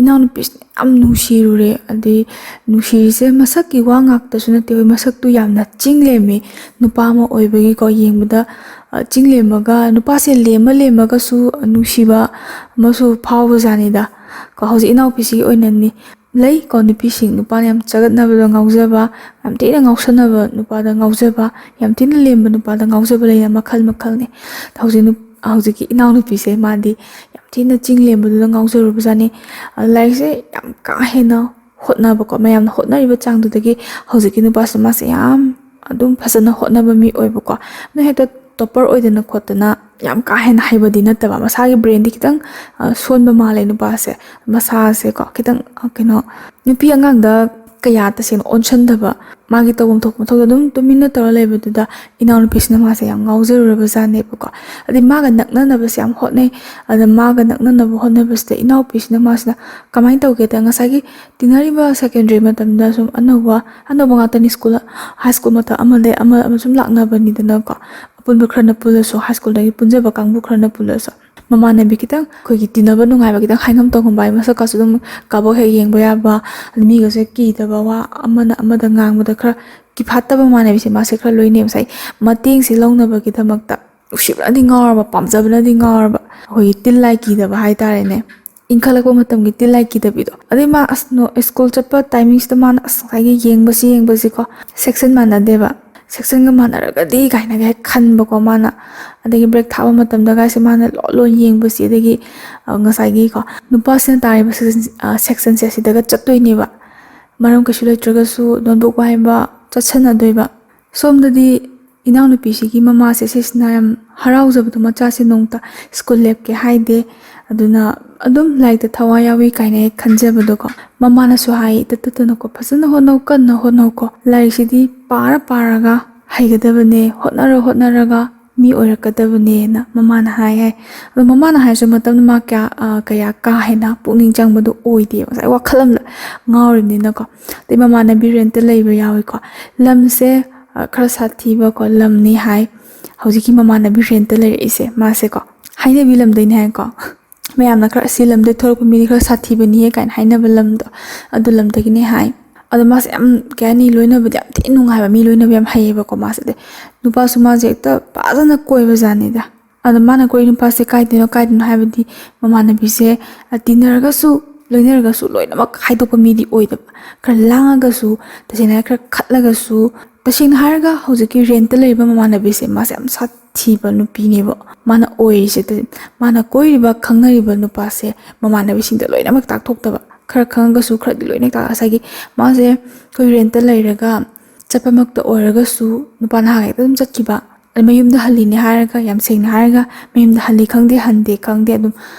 ꯏꯅꯥꯎꯅꯨꯄꯤꯁꯤꯅ ꯌꯥꯝ ꯅꯨꯡꯁꯤꯔꯨꯔꯦ꯫ ꯑꯗꯩ ꯅꯨꯡꯁꯤꯔꯤꯁꯦ ꯃꯁꯛꯀꯤ ꯋꯥ ꯉꯥꯛꯇꯁꯨ ꯅꯠꯇꯦ, ꯍꯣꯏ, ꯃꯁꯛꯇꯨ ꯌꯥꯝꯅ ꯆꯤꯡ ꯂꯦꯝꯃꯤ꯫ ꯅꯨꯄꯥ ꯑꯃ ꯑꯣꯏꯕꯒꯤꯀꯣ, ꯌꯦꯡꯕꯗ, ꯑ, ꯆꯤꯡ ꯂꯦꯝꯃꯒ, ꯅꯨꯄꯥꯁꯦ ꯂꯦꯝꯃ ꯂꯦꯝꯃꯒꯁꯨ ꯅꯨꯡꯁꯤꯕ ꯑꯃꯁꯨ ꯐꯥꯎꯕꯖꯥꯠꯅꯤꯗ꯫ ꯀꯣ, ꯍꯧꯖꯤꯛ ꯏꯅꯥꯎꯄꯤꯁꯤꯒꯤ ꯑꯣꯏꯅꯅꯤ꯫ ꯂꯩ ꯀꯣ, ꯅꯨꯄꯤꯁꯤꯡ, ꯅꯨꯄꯥꯅ ꯌꯥꯝ ꯆꯒꯠꯅꯕꯗ ꯉꯥꯎꯖꯕ, ꯌꯥꯝ ꯊꯤꯅ ꯉꯥꯎꯁꯟꯅꯕ ꯅꯨꯄꯥꯗ ꯉꯥꯎꯖꯕ, ꯌꯥꯝ ꯊꯤꯅ ꯂꯦꯝꯕ ꯅꯨꯄꯥꯗ ꯉꯥꯎꯖꯕ ꯂꯩꯅ ꯃꯈꯜ ꯃꯈꯜꯅꯤ꯫ ꯍꯧꯖꯤꯛ ꯅꯨ-, ꯍꯧꯖꯤꯛꯀꯤ ꯏꯅꯥꯎꯅꯨꯄꯤꯁꯦ, ꯃꯥꯗꯤ ꯌꯥꯝ ꯊꯤꯅ ꯆꯤꯡ ꯂꯦꯝꯕꯗꯨꯗ ꯉꯥꯎꯖꯔꯨꯕꯖꯥꯠꯅꯤ꯫ ꯑ, ꯂꯥꯏꯔꯤꯛꯁꯦ ꯌꯥꯝ ꯀꯥ ꯍꯦꯟꯅ ꯍꯣꯠꯅꯕꯀꯣ, ꯃꯌꯥꯝꯅ ꯍꯣꯠꯅꯔꯤꯕ ꯆꯥꯡꯗꯨꯗꯒꯤ ꯍꯧꯖꯤꯛꯀꯤ ꯅꯨꯄꯥꯁꯦ, ꯃꯥꯁꯦ ꯌꯥꯝ ꯑꯗꯨꯝ ꯐꯖꯅ ꯍꯣꯠꯅꯕ ꯃꯤ ꯑꯣꯏꯕꯀꯣ꯫ ꯅꯣꯏ ꯍꯦꯛꯇ ꯇꯣꯞꯄꯔ ꯑꯣꯏꯗꯅ ꯈꯣꯠꯇꯅ ꯌꯥꯝ ꯀꯥ ꯍꯦꯟꯅ ꯍꯩꯕꯗꯤ ꯅꯠꯇꯕ, ꯃꯁꯥꯒꯤ ꯕ꯭ꯔꯦꯟꯗꯤ ꯈꯤꯇꯪ, ꯑ, ꯁꯣꯟꯕ ꯃꯥꯜꯂꯦ ꯅꯨꯄꯥꯁꯦ꯫ ꯃꯁꯥꯁꯦꯀꯣ, ꯈꯤꯇꯪ, ꯑ, ꯀꯩꯅꯣ, ꯅꯨꯄꯤ ꯑꯉꯥꯡꯗ ꯀꯌꯥ ꯇꯁꯦꯡꯅ ꯑꯣꯟꯁꯟꯗꯕ, ꯃꯥꯒꯤ ꯇꯧꯐꯝ ꯊꯣꯛꯄ ꯃꯊꯧꯗꯣ ꯑꯗꯨꯝ ꯇꯨꯃꯤꯟꯅ ꯇꯧꯔ ꯂꯩꯕꯗꯨꯗ ꯏꯅꯥꯎꯅꯨꯄꯤꯁꯤꯅ ꯃꯥꯁꯦ ꯌꯥꯝ ꯉꯥꯎꯖꯔꯨꯔꯕꯖꯥꯠꯅꯦꯕꯀꯣ꯫ ꯑꯗꯩ ꯃꯥꯒ ꯅꯛꯅꯅꯕꯁꯦ ꯌꯥꯝ ꯍꯣꯠꯅꯩ꯫ ꯑꯗ ꯃꯥꯒ ꯅꯛꯅꯅꯕ ꯍꯣꯠꯅꯕꯁꯤꯗ ꯏꯅꯥꯎꯄꯤꯁꯤꯅ ꯃꯥꯁꯤꯅ ꯀꯃꯥꯏꯅ ꯇꯧꯒꯦꯗ, ꯉꯁꯥꯏꯒꯤ ꯇꯤꯟꯅꯔꯤꯕ ꯁꯦꯀꯦꯟꯗꯔꯤ ꯃꯇꯝꯗ ꯁꯨꯝ ꯑꯅꯧꯕ, ꯑꯅꯧꯕ ꯉꯥꯛꯇꯅꯤ, ꯁ꯭ꯀꯨꯜ, ꯍꯥꯏ ꯁ꯭ꯀꯨꯜ ꯃꯇꯝ ꯑꯃꯗꯒꯤ ꯑꯃ, ꯑꯃ ꯁꯨꯝ ꯂꯥꯛꯅꯕꯅꯤꯗꯅꯀꯣ꯫ ꯑꯄꯨꯟꯕ ꯈꯔꯅ ꯄꯨꯜꯂꯁꯨ, ꯍꯥꯏ ꯁ꯭ꯀꯨꯜꯗꯒꯤ ꯄꯨꯟꯖꯕ ꯀꯥꯡꯕꯨ ꯈꯔꯅ ꯄꯨꯜꯂꯁꯨ, ꯃꯃꯥꯟꯅꯕꯤ ꯈꯤꯇꯪ ꯑꯩꯈꯣꯏꯒꯤ ꯇꯤꯟꯅꯕ ꯅꯨꯡꯉꯥꯏꯕ, ꯈꯤꯇꯪ ꯍꯥꯏꯉꯝ ꯇꯧꯉꯝꯕ ꯍꯥꯏ, ꯃꯁꯛꯀꯁꯨ ꯑꯗꯨꯝ ꯀꯥꯕꯛ ꯍꯦꯛ ꯌꯦꯡꯕ ꯌꯥꯕ, ꯃꯤꯒꯁꯦ ꯀꯤꯗꯕ, ꯋꯥ ꯑꯃꯅ ꯑꯃꯗ ꯉꯥꯡꯕꯗ ꯈꯔ ꯀꯤꯐꯥꯠꯇꯕ ꯃꯃꯥꯟꯅꯕꯤꯁꯦ ꯃꯥꯁꯦ ꯈꯔ ꯂꯣꯏꯅꯦꯕ꯫ ꯉꯁꯥꯏ ꯃꯇꯦꯡꯁꯦ ꯂꯧꯅꯕꯒꯤꯗꯃꯛꯇ ꯅꯨꯡꯁꯤꯕꯅꯗꯤ ꯉꯥꯎꯔꯕ, ꯄꯥꯝꯖꯕꯅꯗꯤ ꯉꯥꯎꯔꯕ, ꯑꯩꯈꯣꯏꯒꯤ ꯇꯤꯜ ꯂꯥꯏ ꯀꯤꯗꯕ ꯍꯥꯏꯇꯥꯔꯦꯅꯦ꯫ ꯏꯟꯈꯠꯂꯛꯄ ꯃꯇꯝꯒꯤ ꯇꯤꯜ ꯂꯥꯏ ꯀꯤꯗꯕꯤꯗꯣ꯫ ꯑꯗꯩ ꯃꯥ ꯑꯁ ꯅꯣ-, ꯁ꯭ꯀꯨꯜ ꯆꯠꯄ ꯇꯥꯏꯃꯤꯡꯁꯤꯗ ꯃꯥꯅ ꯑꯁ ꯉꯁꯥꯏꯒꯤ ꯌꯦꯡꯕꯁꯤ ꯌꯦꯡꯕꯁꯤꯀꯣ, ꯁꯦꯛꯁꯟ ꯃꯥꯟꯅꯗꯦꯕ꯫ ꯁꯦꯛꯁꯟꯒ ꯃꯥꯟꯅꯔꯒꯗꯤ ꯀꯥꯏꯅꯒ ꯍꯦꯛ ꯈꯟꯕꯀꯣ ꯃꯥꯅ꯫ ꯑꯗꯒꯤ ꯕ꯭ꯔꯦꯛ ꯊꯥꯕ ꯃꯇꯝꯗꯒꯁꯦ ꯃꯥꯅ ꯂꯣꯏ ꯂꯣꯏ ꯌꯦꯡꯕꯁꯤ, ꯑꯗꯒꯤ ꯑ, ꯉꯁꯥꯏꯒꯤꯀꯣ ꯅꯨꯄꯥꯁꯤꯅ ꯇꯥꯔꯤꯕ ꯁꯦꯛꯁꯟ ꯁꯦꯛꯁꯟꯁꯦ ꯑꯁꯤꯗꯒ ꯆꯠꯇꯣꯏꯅꯦꯕ꯫ ꯃꯔꯝ ꯀꯩꯁꯨ ꯂꯩꯇ꯭ꯔꯒꯁꯨ ꯅꯣꯠꯕꯨꯛ ꯋꯥꯏꯕ ꯆꯠꯁꯟꯅꯗꯣꯏꯕ꯫ ꯁꯣꯝꯗꯗꯤ ꯏꯅꯥꯎꯅꯨꯄꯤꯁꯤꯒꯤ ꯃꯃꯥꯁꯦ ꯁꯤꯁꯤꯅ ꯌꯥꯝ ꯍꯔꯥꯎꯖꯕꯗꯣ, ꯃꯆꯥꯁꯦ ꯅꯣꯡꯇ ꯁ꯭ꯀꯨꯜ ꯂꯦꯞꯀꯦ ꯍꯥꯏꯗꯦ, ꯑꯗꯨꯅ ꯑꯗꯨꯝ ꯂꯥꯏꯔꯤꯛꯇ ꯊꯋꯥꯏ ꯌꯥꯎꯏ ꯀꯥꯏꯅ ꯍꯦꯛ ꯈꯟꯖꯕꯗꯣꯀꯣ꯫ ꯃꯃꯥꯅꯁꯨ ꯍꯥꯏ, "ꯇꯠꯇꯠꯇꯅꯀꯣ ꯐꯖꯅ ꯍꯣꯠꯅꯧ, ꯀꯟꯅ ꯍꯣꯠꯅꯧꯀꯣ, ꯂꯥꯏꯔꯤꯛꯁꯤꯗꯤ ꯄꯥꯔ ꯄꯥꯔꯒ ꯍꯩꯒꯗꯕꯅꯦ, ꯍꯣꯠꯅꯔ ꯍꯣꯠꯅꯔꯒ ꯃꯤ ꯑꯣꯏꯔꯛꯀꯗꯕꯅꯦꯅ" ꯃꯃꯥꯅ ꯍꯥꯏ ꯍꯥꯏ꯫ ꯑꯗꯣ ꯃꯃꯥꯅ ꯍꯥꯏꯔꯁꯨ ꯃꯇꯝꯗꯨ ꯃꯥ ꯀꯌꯥ ꯑ, ꯀꯌꯥ ꯀꯥ ꯍꯦꯟꯅ ꯄꯨꯛꯅꯤꯡ ꯆꯪꯕꯗꯣ ꯑꯣꯏꯗꯦꯕ꯫ ꯉꯁꯥꯏ ꯋꯥꯈꯜ ꯑꯃꯗ ꯉꯥꯎꯔꯤꯕꯅꯤꯅꯀꯣ꯫ ꯑꯗꯩ ꯃꯃꯥꯟꯅꯕꯤ ꯔꯦꯟꯇ ꯂꯩꯕ ꯌꯥꯎꯏꯀꯣ꯫ ꯂꯝꯁꯦ ꯑ, ꯈꯔ ꯁꯥꯊꯤꯕꯀꯣ ꯂꯝꯅꯤ ꯍꯥꯏ꯫ ꯍꯧꯖꯤꯛꯀꯤ ꯃꯃꯥꯟꯅꯕꯤ ꯔꯦꯟꯇ ꯂꯩꯔꯛꯏꯁꯦ ꯃꯥꯁꯦꯀꯣ, ꯍꯥꯏꯅꯕꯤ ꯂꯝꯗꯩꯅꯦ ꯍꯥꯏꯀꯣ꯫ ꯃꯌꯥꯝꯅ ꯈꯔ "ꯑꯁꯤ ꯂꯝꯗꯩ ꯊꯣꯛꯂꯛꯄ ꯃꯤꯗꯤ ꯈꯔ ꯁꯥꯊꯤꯕꯅꯤꯍꯦ" ꯀꯥꯏꯅ ꯍꯥꯏꯅꯕ ꯂꯝꯗꯣ, ꯑꯗꯨ ꯂꯝꯗꯒꯤꯅꯦ ꯍꯥꯏ꯫ ꯑꯗꯣ ꯃꯥꯁꯦ ꯌꯥꯝ, ꯀꯩ ꯍꯥꯏꯅꯤ, ꯂꯣꯏꯅꯕꯗꯤ ꯌꯥꯝ ꯊꯤꯅ ꯅꯨꯡꯉꯥꯏꯕ, ꯃꯤ ꯂꯣꯏꯅꯕ ꯌꯥꯝ ꯍꯩꯌꯦꯕꯀꯣ ꯃꯥꯁꯦ꯫ ꯑꯗꯩ ꯅꯨꯄꯥꯁꯨ ꯃꯥꯁꯦ ꯍꯦꯛꯇ ꯐꯖꯅ ꯀꯣꯏꯕ ꯖꯥꯠꯅꯤꯗ꯫ ꯑꯗꯣ ꯃꯥꯅ ꯀꯣꯏ ꯅꯨꯄꯥꯁꯦ ꯀꯥꯏꯗꯩꯅꯣ ꯀꯥꯏꯗꯩꯅꯣ ꯍꯥꯏꯕꯗꯤ ꯃꯃꯥꯟꯅꯕꯤꯁꯦ, ꯑ, ꯇꯤꯟꯅꯔꯒꯁꯨ ꯂꯣꯏꯅꯔꯒꯁꯨ ꯂꯣꯏꯅꯃꯛ ꯍꯥꯏꯗꯣꯛꯄ ꯃꯤꯗꯤ ꯑꯣꯏꯗꯕ꯫ ꯈꯔ ꯂꯥꯡꯉꯒꯁꯨ, ꯇꯁꯦꯡꯅ ꯈꯔ ꯈꯠꯂꯒꯁꯨ, ꯇꯁꯦꯡꯅ ꯍꯥꯏꯔꯒ ꯍꯧꯖꯤꯛꯀꯤ ꯔꯦꯟꯇ ꯂꯩꯔꯤꯕ ꯃꯃꯥꯟꯅꯕꯤꯁꯦ ꯃꯥꯁꯦ ꯌꯥꯝ ꯁꯥꯊꯤꯕ ꯅꯨꯄꯤꯅꯦꯕ ꯃꯥꯅ ꯑꯣꯏꯔꯤꯁꯦ꯫ ꯑꯗꯨ ꯃꯥꯅ ꯀꯣꯏꯔꯤꯕ, ꯈꯪꯅꯔꯤꯕ ꯅꯨꯄꯥꯁꯦ ꯃꯃꯥꯟꯅꯕꯤꯁꯤꯡꯗ ꯂꯣꯏꯅꯃꯛ ꯇꯥꯛꯊꯣꯛꯇꯕ, ꯈꯔ ꯈꯪꯉꯒꯁꯨ ꯈꯔꯗꯤ ꯂꯣꯏꯅ ꯇꯥꯛ-, ꯉꯁꯥꯏꯒꯤ ꯃꯥꯁꯦ ꯑꯩꯈꯣꯏ ꯔꯦꯟꯇ ꯂꯩꯔꯒ ꯆꯠꯄꯃꯛꯇ ꯑꯣꯏꯔꯒꯁꯨ ꯅꯨꯄꯥ ꯅꯍꯥꯒ ꯍꯦꯛꯇ ꯑꯗꯨꯝ ꯆꯠꯈꯤꯕ꯫ ꯑꯗꯩ ꯃꯌꯨꯝꯗ ꯍꯜꯂꯤꯅꯦ ꯍꯥꯏꯔꯒ, ꯌꯥꯝ ꯁꯦꯡꯅ ꯍꯥꯏꯔꯒ, ꯃꯌꯨꯝꯗ ꯍꯜꯂꯤ ꯈꯪꯗꯦ, ꯍꯟꯗꯦ ꯈꯪꯗꯦ, ꯑꯗꯨꯝ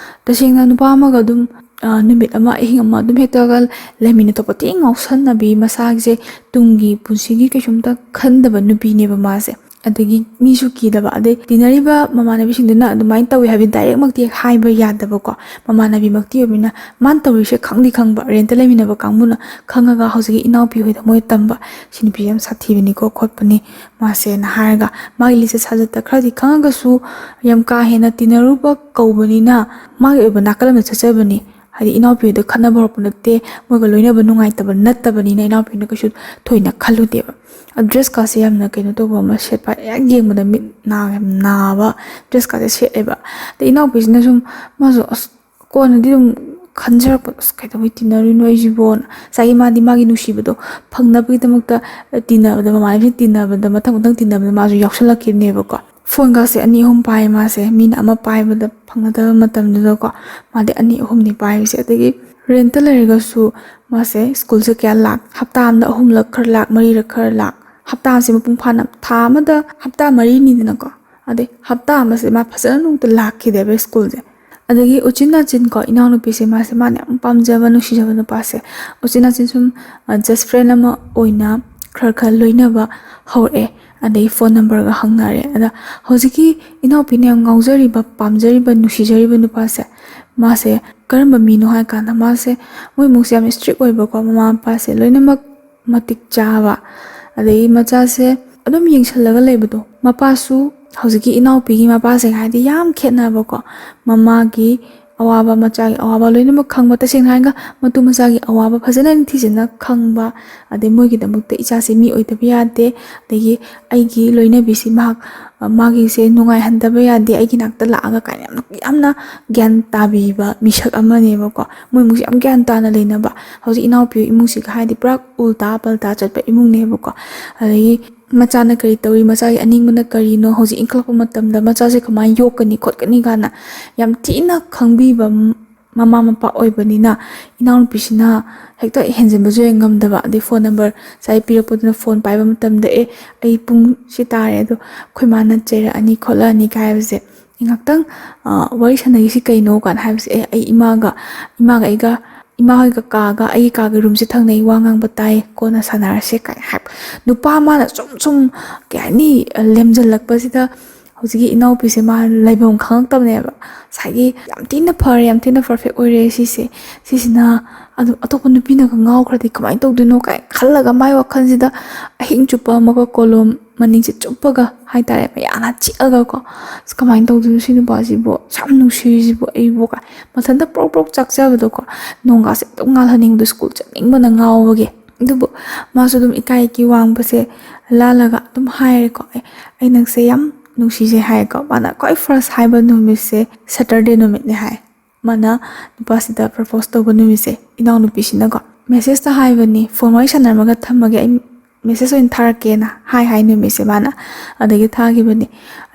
ꯇꯁꯦꯡꯅ ꯅꯨꯄꯥ ꯑꯃꯒ ꯑꯗꯨꯝ, ꯑ, ꯅꯨꯃꯤꯠ ꯑꯃ, ꯑꯍꯤꯡ ꯑꯃ ꯑꯗꯨꯝ ꯍꯦꯛꯇꯒ ꯂꯩꯃꯤꯟꯅ ꯊꯣꯛꯄ ꯊꯤ ꯉꯥꯎꯁꯟꯅꯕꯤ, ꯃꯁꯥꯁꯦ ꯇꯨꯡꯒꯤ ꯄꯨꯟꯁꯤꯒꯤ ꯀꯩꯁꯨꯝꯇ ꯈꯟꯗꯕ ꯅꯨꯄꯤꯅꯦꯕ ꯃꯥꯁꯦ꯫ ꯑꯗꯒꯤ ꯃꯤꯁꯨ ꯀꯤꯗꯕ, ꯑꯗꯩ ꯇꯤꯟꯅꯔꯤꯕ ꯃꯃꯥꯟꯅꯕꯤꯁꯤꯡꯗꯨꯅ ꯑꯗꯨꯃꯥꯏꯅ ꯇꯧꯋꯤ ꯍꯥꯏꯕꯗꯤ ꯗꯥꯏꯔꯦꯛꯃꯛꯇꯤ ꯍꯦꯛ ꯍꯥꯏꯕ ꯌꯥꯗꯕꯀꯣ꯫ ꯃꯃꯥꯟꯅꯕꯤꯃꯛꯇꯤ ꯑꯣꯏꯕꯅꯤꯅ ꯃꯥꯅ ꯇꯧꯔꯤꯁꯦ ꯈꯪꯗꯤ ꯈꯪꯕ, ꯔꯦꯟꯇ ꯂꯩꯃꯤꯟꯅꯕ ꯀꯥꯡꯕꯨꯅ ꯈꯪꯉꯒ ꯍꯧꯖꯤꯛꯀꯤ ꯏꯅꯥꯎꯄꯤ ꯍꯣꯏꯗ ꯃꯣꯏ ꯇꯝꯕ, "ꯁꯤ ꯅꯨꯄꯤꯁꯦ ꯌꯥꯝ ꯁꯥꯊꯤꯕꯅꯤꯀꯣ ꯈꯣꯠꯄꯅꯤ ꯃꯥꯁꯦꯅ" ꯍꯥꯏꯔꯒ ꯃꯥꯒꯤ ꯂꯤꯆꯠ ꯁꯥꯖꯠꯇ ꯈꯔꯗꯤ ꯈꯪꯉꯒꯁꯨ ꯌꯥꯝ ꯀꯥ ꯍꯦꯟꯅ ꯇꯤꯟꯅꯔꯨꯕ ꯀꯧꯕꯅꯤꯅ ꯃꯥꯒꯤ ꯑꯣꯏꯕ ꯅꯥꯀꯜ ꯑꯃꯗ ꯆꯠꯆꯕꯅꯤ꯫ ꯍꯥꯏꯗꯤ ꯏꯅꯥꯎꯄꯤ ꯍꯣꯏꯗ ꯈꯠꯅꯕ ꯍꯧꯔꯛꯄ ꯅꯠꯇꯦ, ꯃꯣꯏꯒ ꯂꯣꯏꯅꯕ ꯅꯨꯡꯉꯥꯏꯇꯕ ꯅꯠꯇꯕꯅꯤꯅ ꯏꯅꯥꯎꯄꯤꯅ ꯀꯩꯁꯨ ꯊꯣꯏꯅ ꯈꯜꯂꯨꯗꯦꯕ꯫ ꯗ꯭ꯔꯦꯁꯀꯥꯁꯦ ꯌꯥꯝꯅ ꯀꯩꯅꯣ ꯇꯧꯕ ꯑꯃ ꯁꯦꯠꯄ, ꯍꯦꯛ ꯌꯦꯡꯕꯗ ꯃꯤꯠ ꯅꯥ ꯌꯥꯝ ꯅꯥꯕ ꯗ꯭ꯔꯦꯁꯀꯥꯁꯦ ꯁꯦꯠꯂꯦꯕ꯫ ꯑꯗꯩ ꯏꯅꯥꯎꯄꯤꯁꯤꯅ ꯁꯨꯝ ꯃꯥꯁꯨ ꯑꯁ ꯀꯣꯟꯅꯗꯤ ꯑꯗꯨꯝ ꯈꯟꯖꯔꯛꯄ, "ꯑꯁ, ꯀꯩꯗꯧꯕꯩ ꯇꯤꯟꯅꯔꯨꯏꯅꯣ ꯑꯩꯁꯤꯕꯣꯅ?" ꯉꯁꯥꯏꯒꯤ ꯃꯥꯗꯤ ꯃꯥꯒꯤ ꯅꯨꯡꯁꯤꯕꯗꯣ ꯐꯪꯅꯕꯒꯤꯗꯃꯛꯇ ꯇꯤꯟꯅꯕꯗ, ꯃꯃꯥꯟꯅꯕꯤꯁꯤꯡ ꯇꯤꯟꯅꯕꯗ, ꯃꯊꯪ ꯃꯊꯪ ꯇꯤꯟꯅꯕꯗ ꯃꯥꯁꯨ ꯌꯥꯎꯁꯜꯂꯛꯈꯤꯕꯅꯦꯕꯀꯣ꯫ ꯐꯣꯟꯒꯁꯦ ꯑꯅꯤ ꯑꯍꯨꯝ ꯄꯥꯏ ꯃꯥꯁꯦ, ꯃꯤꯅ ꯑꯃ ꯄꯥꯏꯕꯗ ꯐꯪꯅꯗꯕ ꯃꯇꯝꯗꯨꯗꯀꯣ꯫ ꯃꯥꯗꯤ ꯑꯅꯤ ꯑꯍꯨꯝꯅꯤ ꯄꯥꯏꯔꯤꯁꯦ꯫ ꯑꯗꯒꯤ ꯔꯦꯟꯠꯇ ꯂꯩꯔꯒꯁꯨ ꯃꯥꯁꯦ ꯁ꯭ꯀꯨꯜꯁꯦ ꯀꯌꯥ ꯂꯥꯛ-, ꯍꯞꯇꯥ ꯑꯃꯗ ꯑꯍꯨꯝꯂꯛ ꯈꯔ ꯂꯥꯛ, ꯃꯔꯤꯔꯛ ꯈꯔ ꯂꯥꯛ, ꯍꯞꯇꯥ ꯑꯃꯁꯦ ꯃꯄꯨꯡ ꯐꯥꯅ, ꯊꯥ ꯑꯃꯗ ꯍꯞꯇꯥ ꯃꯔꯤꯅꯤꯗꯅꯀꯣ꯫ ꯑꯗꯩ ꯍꯞꯇꯥ ꯑꯃꯁꯦ ꯃꯥ ꯐꯖꯅ ꯅꯣꯡꯇ ꯂꯥꯛꯈꯤꯗꯦꯕ ꯁ꯭ꯀꯨꯜꯁꯦ꯫ ꯑꯗꯒꯤ ꯎꯆꯤꯟ ꯅꯥꯆꯤꯟ ꯀꯣ, ꯏꯅꯥꯎꯅꯨꯄꯤꯁꯦ, ꯃꯥꯁꯦ ꯃꯥꯅ ꯌꯥꯝ ꯄꯥꯝꯖꯕ, ꯅꯨꯡꯁꯤꯖꯕ ꯅꯨꯄꯥꯁꯦ, ꯎꯆꯤꯟ ꯅꯥꯆꯤꯟ ꯁꯨꯝ, ꯑ, just friend ꯑꯃ ꯑꯣꯏꯅ ꯈꯔ ꯈꯔ ꯂꯣꯏꯅꯕ ꯍꯧꯔꯛꯑꯦ꯫ ꯑꯗꯩ ꯐꯣꯟ ꯅꯝꯕꯔꯒ ꯍꯪꯅꯔꯦ꯫ ꯑꯗ ꯍꯧꯖꯤꯛꯀꯤ ꯏꯅꯥꯎꯄꯤꯅ ꯌꯥꯝ ꯉꯥꯎꯖꯔꯤꯕ, ꯄꯥꯝꯖꯔꯤꯕ, ꯅꯨꯡꯁꯤꯖꯔꯤꯕ ꯅꯨꯄꯥꯁꯦ, ꯃꯥꯁꯦ ꯀꯔꯝꯕ ꯃꯤꯅꯣ ꯍꯥꯏ ꯀꯥꯟꯗ, ꯃꯥꯁꯦ, ꯃꯣꯏ ꯏꯃꯨꯡꯁꯦ ꯌꯥꯝ strict ꯑꯣꯏꯕꯀꯣ, ꯃꯃꯥ ꯃꯄꯥꯁꯦ ꯂꯣꯏꯅꯃꯛ ꯃꯇꯤꯛ ꯆꯥꯕ, ꯑꯗꯒꯤ ꯃꯆꯥꯁꯦ ꯑꯗꯨꯝ ꯌꯦꯡꯁꯤꯜꯂꯒ ꯂꯩꯕꯗꯣ꯫ ꯃꯄꯥꯁꯨ, ꯍꯧꯖꯤꯛꯀꯤ ꯏꯅꯥꯎꯄꯤꯒꯤ ꯃꯄꯥꯁꯦ ꯍꯥꯏꯗꯤ ꯌꯥꯝ ꯈꯦꯠꯅꯕꯀꯣ, ꯃꯃꯥꯒꯤ ꯑꯋꯥꯕ, ꯃꯆꯥꯒꯤ ꯑꯋꯥꯕ ꯂꯣꯏꯅꯃꯛ ꯈꯪꯕ, ꯇꯁꯦꯡꯅ ꯍꯥꯏꯔꯒ ꯃꯇꯨ ꯃꯆꯥꯒꯤ ꯑꯋꯥꯕ ꯐꯖꯅ ꯅꯤꯡꯊꯤꯖꯅ ꯈꯪꯕ, ꯑꯗꯩ ꯃꯣꯏꯒꯤꯗꯃꯛꯇ ꯏꯆꯥꯁꯦ ꯃꯤ ꯑꯣꯏꯗꯕ ꯌꯥꯗꯦ, ꯑꯗꯒꯤ ꯑꯩꯒꯤ ꯂꯣꯏꯅꯕꯤꯁꯤ ꯃꯍꯥꯛ, ꯑ, ꯃꯥꯒꯤꯁꯦ ꯅꯨꯡꯉꯥꯏꯍꯟꯗꯕ ꯌꯥꯗꯦ, ꯑꯩꯒꯤ ꯅꯥꯛꯇ ꯂꯥꯛꯑꯒ ꯀꯥꯏꯅ ꯌꯥꯝꯅ, ꯌꯥꯝꯅ ꯒ꯭ꯌꯥꯟ ꯇꯥꯕꯤꯕ ꯃꯤꯁꯛ ꯑꯃꯅꯦꯕꯀꯣ꯫ ꯃꯣꯏ ꯏꯃꯨꯡꯁꯦ ꯌꯥꯝ ꯒ꯭ꯌꯥꯟ ꯇꯥꯅ ꯂꯩꯅꯕ꯫ ꯍꯧꯖꯤꯛ ꯏꯅꯥꯎꯄꯤ ꯏꯃꯨꯡꯁꯤꯒ ꯍꯥꯏꯔꯗꯤ ꯄꯨꯔꯥ ꯎꯜꯇꯥ ꯄꯜꯇꯥ ꯆꯠꯄ ꯏꯃꯨꯡꯅꯦꯕꯀꯣ꯫ ꯑꯗꯒꯤ ꯃꯆꯥꯅ ꯀꯔꯤ ꯇꯧꯔꯤ, ꯃꯆꯥꯒꯤ ꯑꯅꯤꯡꯕꯅ ꯀꯔꯤꯅꯣ, ꯍꯧꯖꯤꯛ ꯏꯟꯈꯠꯂꯛꯄ ꯃꯇꯝꯗ ꯃꯆꯥꯁꯦ ꯀꯃꯥꯏꯅ ꯌꯣꯛꯀꯅꯤ ꯈꯣꯠꯀꯅꯤ ꯀꯥꯏꯅ ꯌꯥꯝ ꯊꯤꯅ ꯈꯪꯕꯤꯕ ꯃ-, ꯃꯃꯥ ꯃꯄꯥ ꯑꯣꯏꯕꯅꯤꯅ, ꯏꯅꯥꯎꯅꯨꯄꯤꯁꯤꯅ ꯍꯦꯛꯇ ꯍꯦꯟꯖꯤꯟꯕꯁꯨ ꯍꯦꯛ ꯉꯝꯗꯕ꯫ ꯑꯗꯩ ꯐꯣꯟ ꯅꯝꯕꯔ ꯉꯁꯥꯏ ꯄꯤꯔꯛꯄꯗꯨꯅ ꯐꯣꯟ ꯄꯥꯏꯕ ꯃꯇꯝꯗ, "ꯑꯦ, ꯑꯩ ꯄꯨꯡ ꯁꯤ ꯇꯥꯔꯦ, ꯑꯗꯣ ꯑꯩꯈꯣꯏ ꯃꯥꯅ ꯆꯩꯔꯛꯑꯅꯤ ꯈꯣꯠꯂꯛꯑꯅꯤ" ꯀꯥꯏ ꯍꯥꯏꯕꯁꯦ, "ꯑꯩ ꯉꯥꯛꯇꯪ, ꯑ, ꯋꯥꯔꯤ ꯁꯥꯟꯅꯈꯤꯁꯤ ꯀꯩꯅꯣ?" ꯀꯥꯏꯅ ꯍꯥꯏꯕꯁꯦ, "ꯑꯦ, ꯑꯩ ꯏꯃꯥꯒ, ꯏꯃꯥꯒ ꯑꯩꯒ, ꯏꯃꯥ ꯍꯣꯏꯒ ꯀꯥꯒ ꯑꯩꯒꯤ ꯀꯥꯒꯤ ꯔꯨꯝꯁꯦ ꯊꯪꯅꯩ, ꯋꯥ ꯉꯥꯡꯕ ꯇꯥꯏ, ꯀꯣꯟꯅ ꯁꯥꯟꯅꯔꯁꯦ" ꯀꯥꯏꯅ ꯍꯥꯏꯕ꯫ ꯅꯨꯄꯥ ꯑꯃꯅ ꯁꯨꯝ ꯁꯨꯝ, ꯀꯩ ꯍꯥꯏꯅꯤ, ꯂꯦꯝꯖꯜꯂꯛꯄꯁꯤꯗ ꯍꯧꯖꯤꯛꯀꯤ ꯏꯅꯥꯎꯄꯤꯁꯦ ꯃꯥ ꯂꯩꯐꯝ ꯈꯪꯉꯛꯇꯕꯅꯦꯕ꯫ ꯉꯁꯥꯏꯒꯤ ꯌꯥꯝ ꯊꯤꯅ ꯐꯔꯦ, ꯌꯥꯝ ꯊꯤꯅ perfect ꯑꯣꯏꯔꯦ ꯁꯤꯁꯦ, ꯁꯤꯁꯤꯅ ꯑꯗꯨꯝ ꯑꯇꯣꯞꯄ ꯅꯨꯄꯤꯅꯒ ꯉꯥꯎꯈ꯭ꯔꯗꯤ ꯀꯃꯥꯏꯅ ꯇꯧꯗꯣꯏꯅꯣ ꯀꯥꯏꯅ ꯈꯜꯂꯒ ꯃꯥꯏ ꯋꯥꯈꯜꯁꯤꯗ ꯑꯍꯤꯡ ꯆꯨꯞꯄ ꯑꯃꯒ ꯀꯣꯂꯣꯝ ꯃꯅꯤꯡꯁꯦ ꯆꯨꯞꯄꯒ ꯍꯥꯏꯇꯥꯔꯦ, ꯃꯌꯥꯅ ꯆꯤꯛꯑꯒꯀꯣ, "ꯑꯁ, ꯀꯃꯥꯏꯅ ꯇꯧꯗꯣꯏꯅꯣ ꯁꯤ ꯅꯨꯄꯥꯁꯤꯕꯨ? ꯑꯁ, ꯌꯥꯝ ꯅꯨꯡꯁꯤꯔꯤꯁꯤꯕꯨ ꯑꯩꯕꯨ?" ꯀꯥꯏ ꯃꯊꯟꯇ ꯄ꯭ꯔꯣꯛ ꯄ꯭ꯔꯣꯛ ꯆꯥꯛꯆꯕꯗꯣꯀꯣ, ꯅꯣꯡꯒꯥꯁꯦ ꯑꯗꯨꯝ ꯉꯥꯜꯍꯟꯅꯤꯡꯕꯗꯣ, ꯁ꯭ꯀꯨꯜ ꯆꯠꯅꯤꯡꯕꯅ ꯉꯥꯎꯕꯒꯤ꯫ ꯑꯗꯨꯕꯨ ꯃꯥꯁꯨ ꯑꯗꯨꯝ ꯏꯀꯥꯏ ꯏꯀꯤ ꯋꯥꯡꯕꯁꯦ ꯂꯥꯜꯂꯒ ꯑꯗꯨꯝ ꯍꯥꯏꯔꯦꯀꯣ, "ꯑꯦ, ꯑꯩ ꯅꯪꯁꯦ ꯌꯥꯝ ꯅꯨꯡꯁꯤꯖꯩ" ꯍꯥꯏꯔꯦꯀꯣ꯫ ꯃꯥꯅ ꯈ꯭ꯋꯥꯏ first ꯍꯥꯏꯕ ꯅꯨꯃꯤꯠꯁꯦ Saturday ꯅꯨꯃꯤꯠꯅꯦ ꯍꯥꯏ꯫ ꯃꯥꯅ ꯅꯨꯄꯥꯁꯤꯗ ꯄ꯭ꯔꯄꯣꯁ ꯇꯧꯕ ꯅꯨꯃꯤꯠꯁꯦ, ꯏꯅꯥꯎꯅꯨꯄꯤꯁꯤꯅꯀꯣ ꯃꯦꯁꯦꯖꯇ ꯍꯥꯏꯕꯅꯤ, "ꯐꯣꯟ ꯋꯥꯔꯤ ꯁꯥꯟꯅꯔꯝꯃꯒ ꯊꯝꯃꯒꯦ, ꯑꯩ ꯃꯦꯁꯦꯖ ꯑꯣꯏꯅ ꯊꯥꯔꯛꯀꯦꯅ" ꯍꯥꯏ ꯍꯥꯏ ꯅꯨꯃꯤꯠꯁꯦ ꯃꯥꯅ꯫ ꯑꯗꯒꯤ ꯊꯥꯈꯤꯕꯅꯤ꯫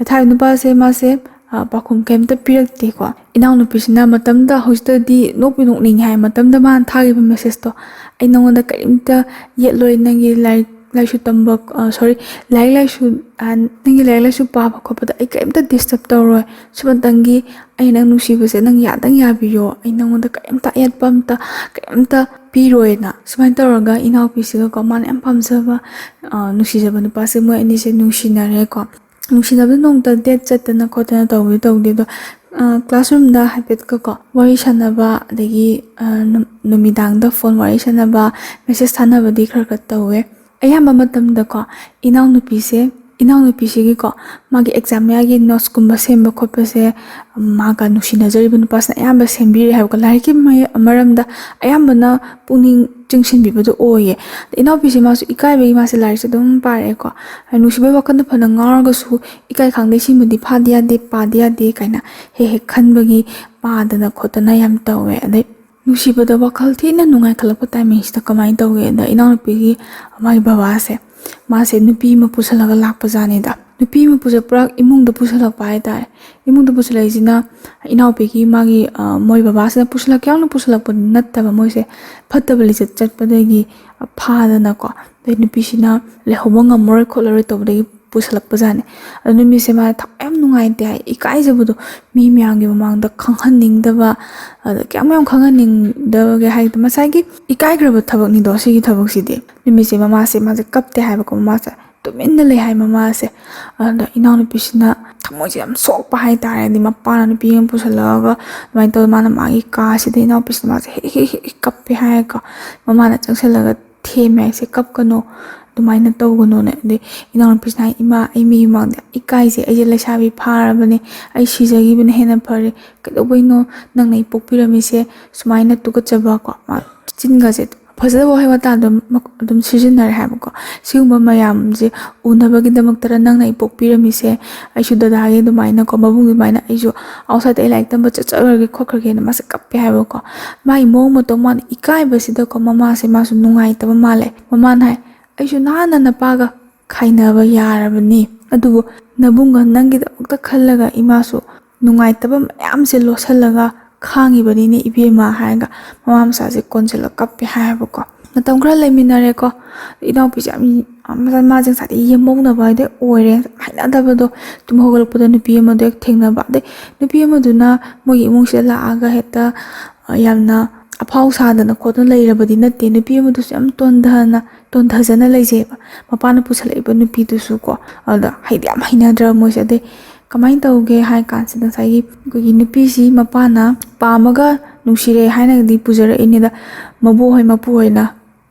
ꯊꯥꯔꯤꯕ ꯅꯨꯄꯥꯁꯦ ꯃꯥꯁꯦ, ꯑ, ꯄꯥꯎꯈꯨꯝ ꯀꯩꯝꯇ ꯄꯤꯔꯛꯇꯦꯀꯣ꯫ ꯏꯅꯥꯎꯅꯨꯄꯤꯁꯤꯅ ꯃꯇꯝꯗ, ꯍꯧꯖꯤꯛꯇꯗꯤ ꯅꯣꯛꯄꯤ ꯅꯣꯛꯅꯤꯡꯉꯦ ꯍꯥꯏ, ꯃꯇꯝꯗ ꯃꯥꯅ ꯊꯥꯈꯤꯕ ꯃꯦꯁꯦꯖꯇꯣ, "ꯑꯩ ꯅꯉꯣꯟꯗ ꯀꯔꯤꯝꯇ ꯌꯦꯠꯂꯣꯏ, ꯅꯪꯒꯤ ꯂꯥꯏꯔꯤꯛ ꯂꯥꯏꯁꯨ ꯇꯝꯕ, ꯑ, ꯁꯣꯔꯤ, ꯂꯥꯏꯔꯤꯛ ꯂꯥꯏꯁꯨ, ꯑ, ꯅꯪꯒꯤ ꯂꯥꯏꯔꯤꯛ ꯂꯥꯏꯁꯨ ꯄꯥꯕ ꯈꯣꯠꯄꯗ ꯑꯩ ꯀꯔꯤꯝꯇ ꯗꯤꯁꯇꯔꯕ ꯇꯧꯔꯣꯏ, ꯁꯨꯝꯃꯇꯪꯒꯤ ꯑꯩ ꯅꯪ ꯅꯨꯡꯁꯤꯕꯁꯦ ꯅꯪ ꯌꯥꯗꯪ ꯌꯥꯕꯤꯌꯣ, ꯑꯩ ꯅꯉꯣꯟꯗ ꯀꯔꯤꯝꯇ ꯑꯌꯦꯠꯄ ꯑꯝꯇ, ꯀꯔꯤꯝꯇ ꯄꯤꯔꯣꯏꯅ", ꯁꯨꯃꯥꯏꯅ ꯇꯧꯔꯒ ꯏꯅꯥꯎꯄꯤꯁꯤꯒꯀꯣ ꯃꯥꯅ ꯌꯥꯝ ꯄꯥꯝꯖꯕ, ꯑ, ꯅꯨꯡꯁꯤꯖꯕ ꯅꯨꯄꯥꯁꯦ ꯃꯣꯏ ꯑꯅꯤꯁꯦ ꯅꯨꯡꯁꯤꯅꯔꯦꯀꯣ꯫ ꯅꯨꯡꯁꯤꯅꯕꯗ ꯅꯣꯡꯃꯇ ꯗꯦꯠ ꯆꯠꯇꯅ ꯈꯣꯠꯇꯅ ꯇꯧꯕꯗꯤ ꯇꯧꯗꯦ, ꯑꯗꯣ, ꯑ, ꯀ꯭ꯂꯥꯁꯔꯨꯝꯗ ꯍꯥꯏꯐꯦꯠꯀꯀꯣ ꯋꯥꯔꯤ ꯁꯥꯟꯅꯕ, ꯑꯗꯒꯤ, ꯑ, ꯅꯨ-, ꯅꯨꯃꯤꯗꯥꯡꯗ ꯐꯣꯟ ꯋꯥꯔꯤ ꯁꯥꯟꯅꯕ, ꯃꯦꯁꯦꯖ ꯊꯥꯅꯕꯗꯤ ꯈꯔ ꯈꯔ ꯇꯧꯋꯦ꯫ ꯑꯌꯥꯝꯕ ꯃꯇꯝꯗꯀꯣ ꯏꯅꯥꯎꯅꯨꯄꯤꯁꯦ, ꯏꯅꯥꯎꯅꯨꯄꯤꯁꯤꯒꯤꯀꯣ ꯃꯥꯒꯤ ꯑꯦꯛꯖꯥꯝ ꯃꯌꯥꯒꯤ ꯅꯣꯠꯁꯀꯨꯝꯕ ꯁꯦꯝꯕ ꯈꯣꯠꯄꯁꯦ ꯃꯥꯒ ꯅꯨꯡꯁꯤꯅꯖꯔꯤꯕ ꯅꯨꯄꯥꯁꯤꯅ ꯑꯌꯥꯝꯕ ꯁꯦꯝꯕꯤꯔꯦ ꯍꯥꯏꯕꯀꯣ꯫ ꯂꯥꯏꯔꯤꯛꯀꯤ ꯃ-, ꯃꯔꯝꯗ ꯑꯌꯥꯝꯕꯅ ꯄꯨꯛꯅꯤꯡ ꯆꯤꯡꯁꯤꯟꯕꯤꯕꯗꯣ ꯑꯣꯏꯌꯦ꯫ ꯑꯗ ꯏꯅꯥꯎꯄꯤꯁꯦ ꯃꯥꯁꯨ ꯏꯀꯥꯏꯕꯒꯤ ꯃꯥꯁꯦ ꯂꯥꯏꯔꯤꯛꯁꯦ ꯑꯗꯨꯝ ꯄꯥꯔꯛꯑꯦꯀꯣ꯫ ꯍꯥꯏꯗꯤ ꯅꯨꯡꯁꯤꯕꯒꯤ ꯋꯥꯈꯜꯗ ꯐꯅ ꯉꯥꯎꯔꯒꯁꯨ ꯏꯀꯥꯏ ꯈꯪꯗꯦ, ꯁꯤꯃꯗꯤ ꯐꯥꯗ ꯌꯥꯗꯦ, ꯄꯥꯗ ꯌꯥꯗꯦ ꯀꯥꯏꯅ ꯍꯦꯛ ꯍꯦꯛ ꯈꯟꯕꯒꯤ ꯄꯥꯗꯅ ꯈꯣꯠꯇꯅ ꯌꯥꯝ ꯇꯧꯋꯦ꯫ ꯑꯗꯩ ꯅꯨꯡꯁꯤꯕꯗ ꯋꯥꯈꯜ ꯊꯤꯅ ꯅꯨꯡꯉꯥꯏꯈꯠꯂꯛꯄ ꯇꯥꯏꯃꯤꯡꯁꯤꯗ ꯀꯃꯥꯏꯅ ꯇꯧꯒꯦꯗ, ꯏꯅꯥꯎꯅꯨꯄꯤꯒꯤ ꯃꯥꯒꯤ ꯕꯕꯥꯁꯦ, ꯃꯥꯁꯦ ꯅꯨꯄꯤ ꯑꯃ ꯄꯨꯁꯜꯂꯒ ꯂꯥꯛꯄꯖꯥꯠꯅꯤꯗ꯫ ꯅꯨꯄꯤ ꯑꯃ ꯄꯨꯁ-, ꯄꯨꯔꯥ ꯏꯃꯨꯡꯗ ꯄꯨꯁꯜꯂꯛꯄ ꯍꯥꯏꯇꯥꯔꯦ꯫ ꯏꯃꯨꯡꯗ ꯄꯨꯁꯜꯂꯛꯏꯁꯤꯅ ꯏꯅꯥꯎꯄꯤꯒꯤ ꯃꯥꯒꯤ, ꯑ, ꯃꯣꯏ ꯕꯕꯥꯁꯤꯅ ꯄꯨꯁꯜꯂꯛꯀꯦ ꯌꯥꯎꯅ ꯄꯨꯁꯜꯂꯛꯄ ꯅꯠꯇꯕ, ꯃꯣꯏꯁꯦ ꯐꯠꯇꯕ ꯂꯤꯆꯠ ꯆꯠꯄꯗꯒꯤ ꯐꯥꯗꯅꯀꯣ, ꯑꯗꯩ ꯅꯨꯄꯤꯁꯤꯅ ꯂꯩꯍꯧꯕ ꯉꯝꯃꯔꯣꯏ ꯈꯣꯠꯂꯔꯣꯏ ꯇꯧꯕꯗꯒꯤ ꯄꯨꯁꯜꯂꯛꯄꯖꯥꯠꯅꯤ꯫ ꯑꯗꯣ ꯅꯨꯃꯤꯠꯁꯦ ꯃꯥ ꯊꯋꯥꯏ ꯌꯥꯝ ꯅꯨꯡꯉꯥꯏꯇꯦ ꯍꯥꯏ, ꯏꯀꯥꯏꯖꯕꯗꯣ, ꯃꯤ ꯃꯌꯥꯝꯒꯤ ꯃꯃꯥꯡꯗ ꯈꯪꯍꯟꯅꯤꯡꯗꯕ, ꯑꯗ ꯀꯌꯥꯝ ꯌꯥꯝ ꯈꯪꯍꯟꯅꯤꯡꯗꯕꯒꯦ ꯍꯥꯏꯗꯤ ꯃꯁꯥꯒꯤ ꯏꯀꯥꯏꯈ꯭ꯔꯕ ꯊꯕꯛꯅꯤꯗꯣ ꯁꯤꯒꯤ ꯊꯕꯛꯁꯤꯗꯤ꯫ ꯅꯨꯃꯤꯠꯁꯦ ꯃꯃꯥꯁꯦ, ꯃꯥꯁꯦ ꯀꯞꯇꯦ ꯍꯥꯏꯕꯀꯣ, ꯃꯃꯥꯁꯦ ꯇꯨꯃꯤꯟꯅ ꯂꯩ ꯍꯥꯏ ꯃꯃꯥꯁꯦ꯫ ꯑꯗ ꯏꯅꯥꯎꯅꯨꯄꯤꯁꯤꯅ ꯊꯃꯣꯏꯁꯦ ꯌꯥꯝ ꯁꯣꯛꯄ ꯍꯥꯏꯇꯥꯔꯦ, ꯍꯥꯏꯗꯤ ꯃꯄꯥꯅ ꯅꯨꯄꯤ ꯑꯃ ꯄꯨꯁꯜꯂꯛꯑꯒ ꯑꯗꯨꯃꯥꯏꯅ ꯇꯧꯗꯅ ꯃꯥꯅ ꯃꯥꯒꯤ ꯀꯥꯁꯤꯗ ꯏꯅꯥꯎꯄꯤꯁꯤꯅ ꯃꯥꯁꯦ ꯍꯦꯛ ꯍꯦꯛ ꯍꯦꯛ ꯍꯦꯛ ꯀꯞꯄꯦ ꯍꯥꯏꯔꯒ ꯃꯃꯥꯅ ꯆꯪꯁꯜꯂꯒ ꯊꯦꯝꯃꯦ ꯍꯥꯏꯁꯦ, "ꯀꯞꯀꯅꯣ, ꯑꯗꯨꯃꯥꯏꯅ ꯇꯧꯒꯅꯣꯅꯦ"꯫ ꯑꯗꯩ ꯏꯅꯥꯎꯅꯨꯄꯤꯁꯤꯅ ꯍꯥꯏ, "ꯏꯃꯥ, ꯑꯩ ꯃꯤꯒꯤ ꯃꯃꯥꯡꯗ ꯌꯥꯝ ꯏꯀꯥꯏꯖꯩ, ꯑꯩꯁꯦ ꯂꯩꯁꯥꯕꯤ ꯐꯥꯔꯕꯅꯦ, ꯑꯩ ꯁꯤꯖꯈꯤꯕꯅ ꯍꯦꯟꯅ ꯐꯔꯦ, ꯀꯩꯗꯧꯕꯩꯅꯣ ꯅꯪꯅ ꯑꯩ ꯄꯣꯛꯄꯤꯔꯝꯃꯤꯁꯦ ꯁꯨꯃꯥꯏꯅ ꯇꯨꯀꯠꯆꯕ"ꯀꯣ꯫ ꯃꯥ ꯆꯤꯟꯒꯁꯦ ꯐꯖꯗꯕ ꯋꯥꯍꯩ ꯋꯥꯇꯥ ꯑꯗꯨꯝ ꯑꯗꯨꯝ ꯁꯤꯖꯤꯟꯅꯔꯦ ꯍꯥꯏꯕꯀꯣ꯫ ꯁꯤꯒꯨꯝꯕ ꯃꯌꯥꯝꯁꯦ ꯎꯅꯕꯒꯤꯗꯃꯛꯇꯔ ꯅꯪꯅ ꯑꯩ ꯄꯣꯛꯄꯤꯔꯝꯃꯤꯁꯦ? ꯑꯩꯁꯨ ꯗꯗꯥꯒꯤ ꯑꯗꯨꯃꯥꯏꯅꯀꯣ, ꯃꯕꯨꯡ ꯑꯗꯨꯃꯥꯏꯅ ꯑꯩꯁꯨ ꯑꯥꯎꯠꯁꯥꯏꯗꯇ ꯑꯩ ꯂꯥꯏꯔꯤꯛ ꯇꯝꯕ ꯆꯠꯆꯈ꯭ꯔꯒꯦ ꯈꯣꯠꯈ꯭ꯔꯒꯦꯅ ꯃꯥꯁꯦ ꯀꯞꯄꯦ ꯍꯥꯏꯕꯀꯣ꯫ ꯃꯥꯒꯤ ꯃꯑꯣꯡ ꯃꯇꯧ, ꯃꯥꯅ ꯏꯀꯥꯏꯕꯁꯤꯗꯀꯣ ꯃꯃꯥꯁꯦ ꯃꯥꯁꯨ ꯅꯨꯡꯉꯥꯏꯇꯕ ꯃꯥꯜꯂꯦ꯫ ꯃꯃꯥꯅ ꯍꯥꯏ, "ꯑꯩꯁꯨ ꯅꯍꯥꯟꯅ ꯅꯄꯥꯒ ꯈꯥꯏꯅꯕ ꯌꯥꯔꯕꯅꯤ, ꯑꯗꯨꯕꯨ ꯅꯕꯨꯡꯒ ꯅꯪꯒꯤꯗꯃꯛꯇ ꯈꯜꯂꯒ ꯏꯃꯥꯁꯨ ꯅꯨꯡꯉꯥꯏꯇꯕ ꯃꯌꯥꯝꯁꯦ ꯂꯣꯠꯁꯤꯜꯂꯒ ꯈꯥꯡꯉꯤꯕꯅꯤꯅꯦ ꯏꯕꯦꯝꯃ" ꯍꯥꯏꯔꯒ ꯃꯃꯥ ꯃꯆꯥꯁꯦ ꯀꯣꯟꯁꯤꯜꯂ ꯀꯞꯄꯦ ꯍꯥꯏꯌꯦꯕꯀꯣ꯫ ꯃꯇꯝ ꯈꯔ ꯂꯩꯃꯤꯟꯅꯔꯦꯀꯣ꯫ ꯏꯅꯥꯎꯄꯤꯁꯦ ꯌꯥꯝ, ꯌꯥꯝ ꯃꯥꯁꯦ ꯉꯁꯥꯏꯗꯒꯤ ꯌꯦꯝꯃꯧꯅꯕ ꯍꯥꯏꯗꯤ ꯑꯣꯏꯔꯦ, ꯍꯩꯅꯗꯕꯗꯣ꯫ ꯇꯨꯝ ꯍꯧꯒꯠꯂꯛꯄꯗ ꯅꯨꯄꯤ ꯑꯃꯗꯣ ꯍꯦꯛ ꯊꯦꯡꯅꯕ, ꯑꯗꯩ ꯅꯨꯄꯤ ꯑꯃꯗꯨꯅ ꯃꯣꯏꯒꯤ ꯏꯃꯨꯡꯁꯤꯗ ꯂꯥꯛꯑꯒ ꯍꯦꯛꯇ, ꯑ, ꯌꯥꯝꯅ ꯑꯐꯥꯎ ꯁꯥꯗꯅ ꯈꯣꯠꯇꯅ ꯂꯩꯔꯕꯗꯤ ꯅꯠꯇꯦ꯫ ꯅꯨꯄꯤ ꯑꯃꯗꯨꯁꯨ ꯌꯥꯝ ꯇꯣꯟꯊꯅ, ꯇꯣꯟꯊꯖꯅ ꯂꯩꯖꯩꯑꯕ꯫ ꯃꯄꯥꯅ ꯄꯨꯁꯜꯂꯛꯏꯕ ꯅꯨꯄꯤꯗꯨꯁꯨ ꯀꯣ, ꯑꯗꯨꯗ ꯍꯩꯗꯤ ꯌꯥꯝ ꯍꯩꯅꯗ꯭ꯔꯕ ꯃꯣꯏꯁꯦ꯫ ꯑꯗꯩ ꯀꯃꯥꯏꯅ ꯇꯧꯒꯦ ꯍꯥꯏ ꯀꯥꯟꯁꯤꯗ, ꯉꯁꯥꯏꯒꯤ ꯑꯩꯈꯣꯏꯒꯤ ꯅꯨꯄꯤꯁꯤ ꯃꯄꯥꯅ ꯄꯥꯝꯃꯒ ꯅꯨꯡꯁꯤꯔꯦ ꯍꯥꯏꯅꯒꯗꯤ ꯄꯨꯖꯔꯛꯏꯅꯦꯗ, ꯃꯕꯣꯛꯍꯣꯏ ꯃꯄꯨꯍꯣꯏꯅ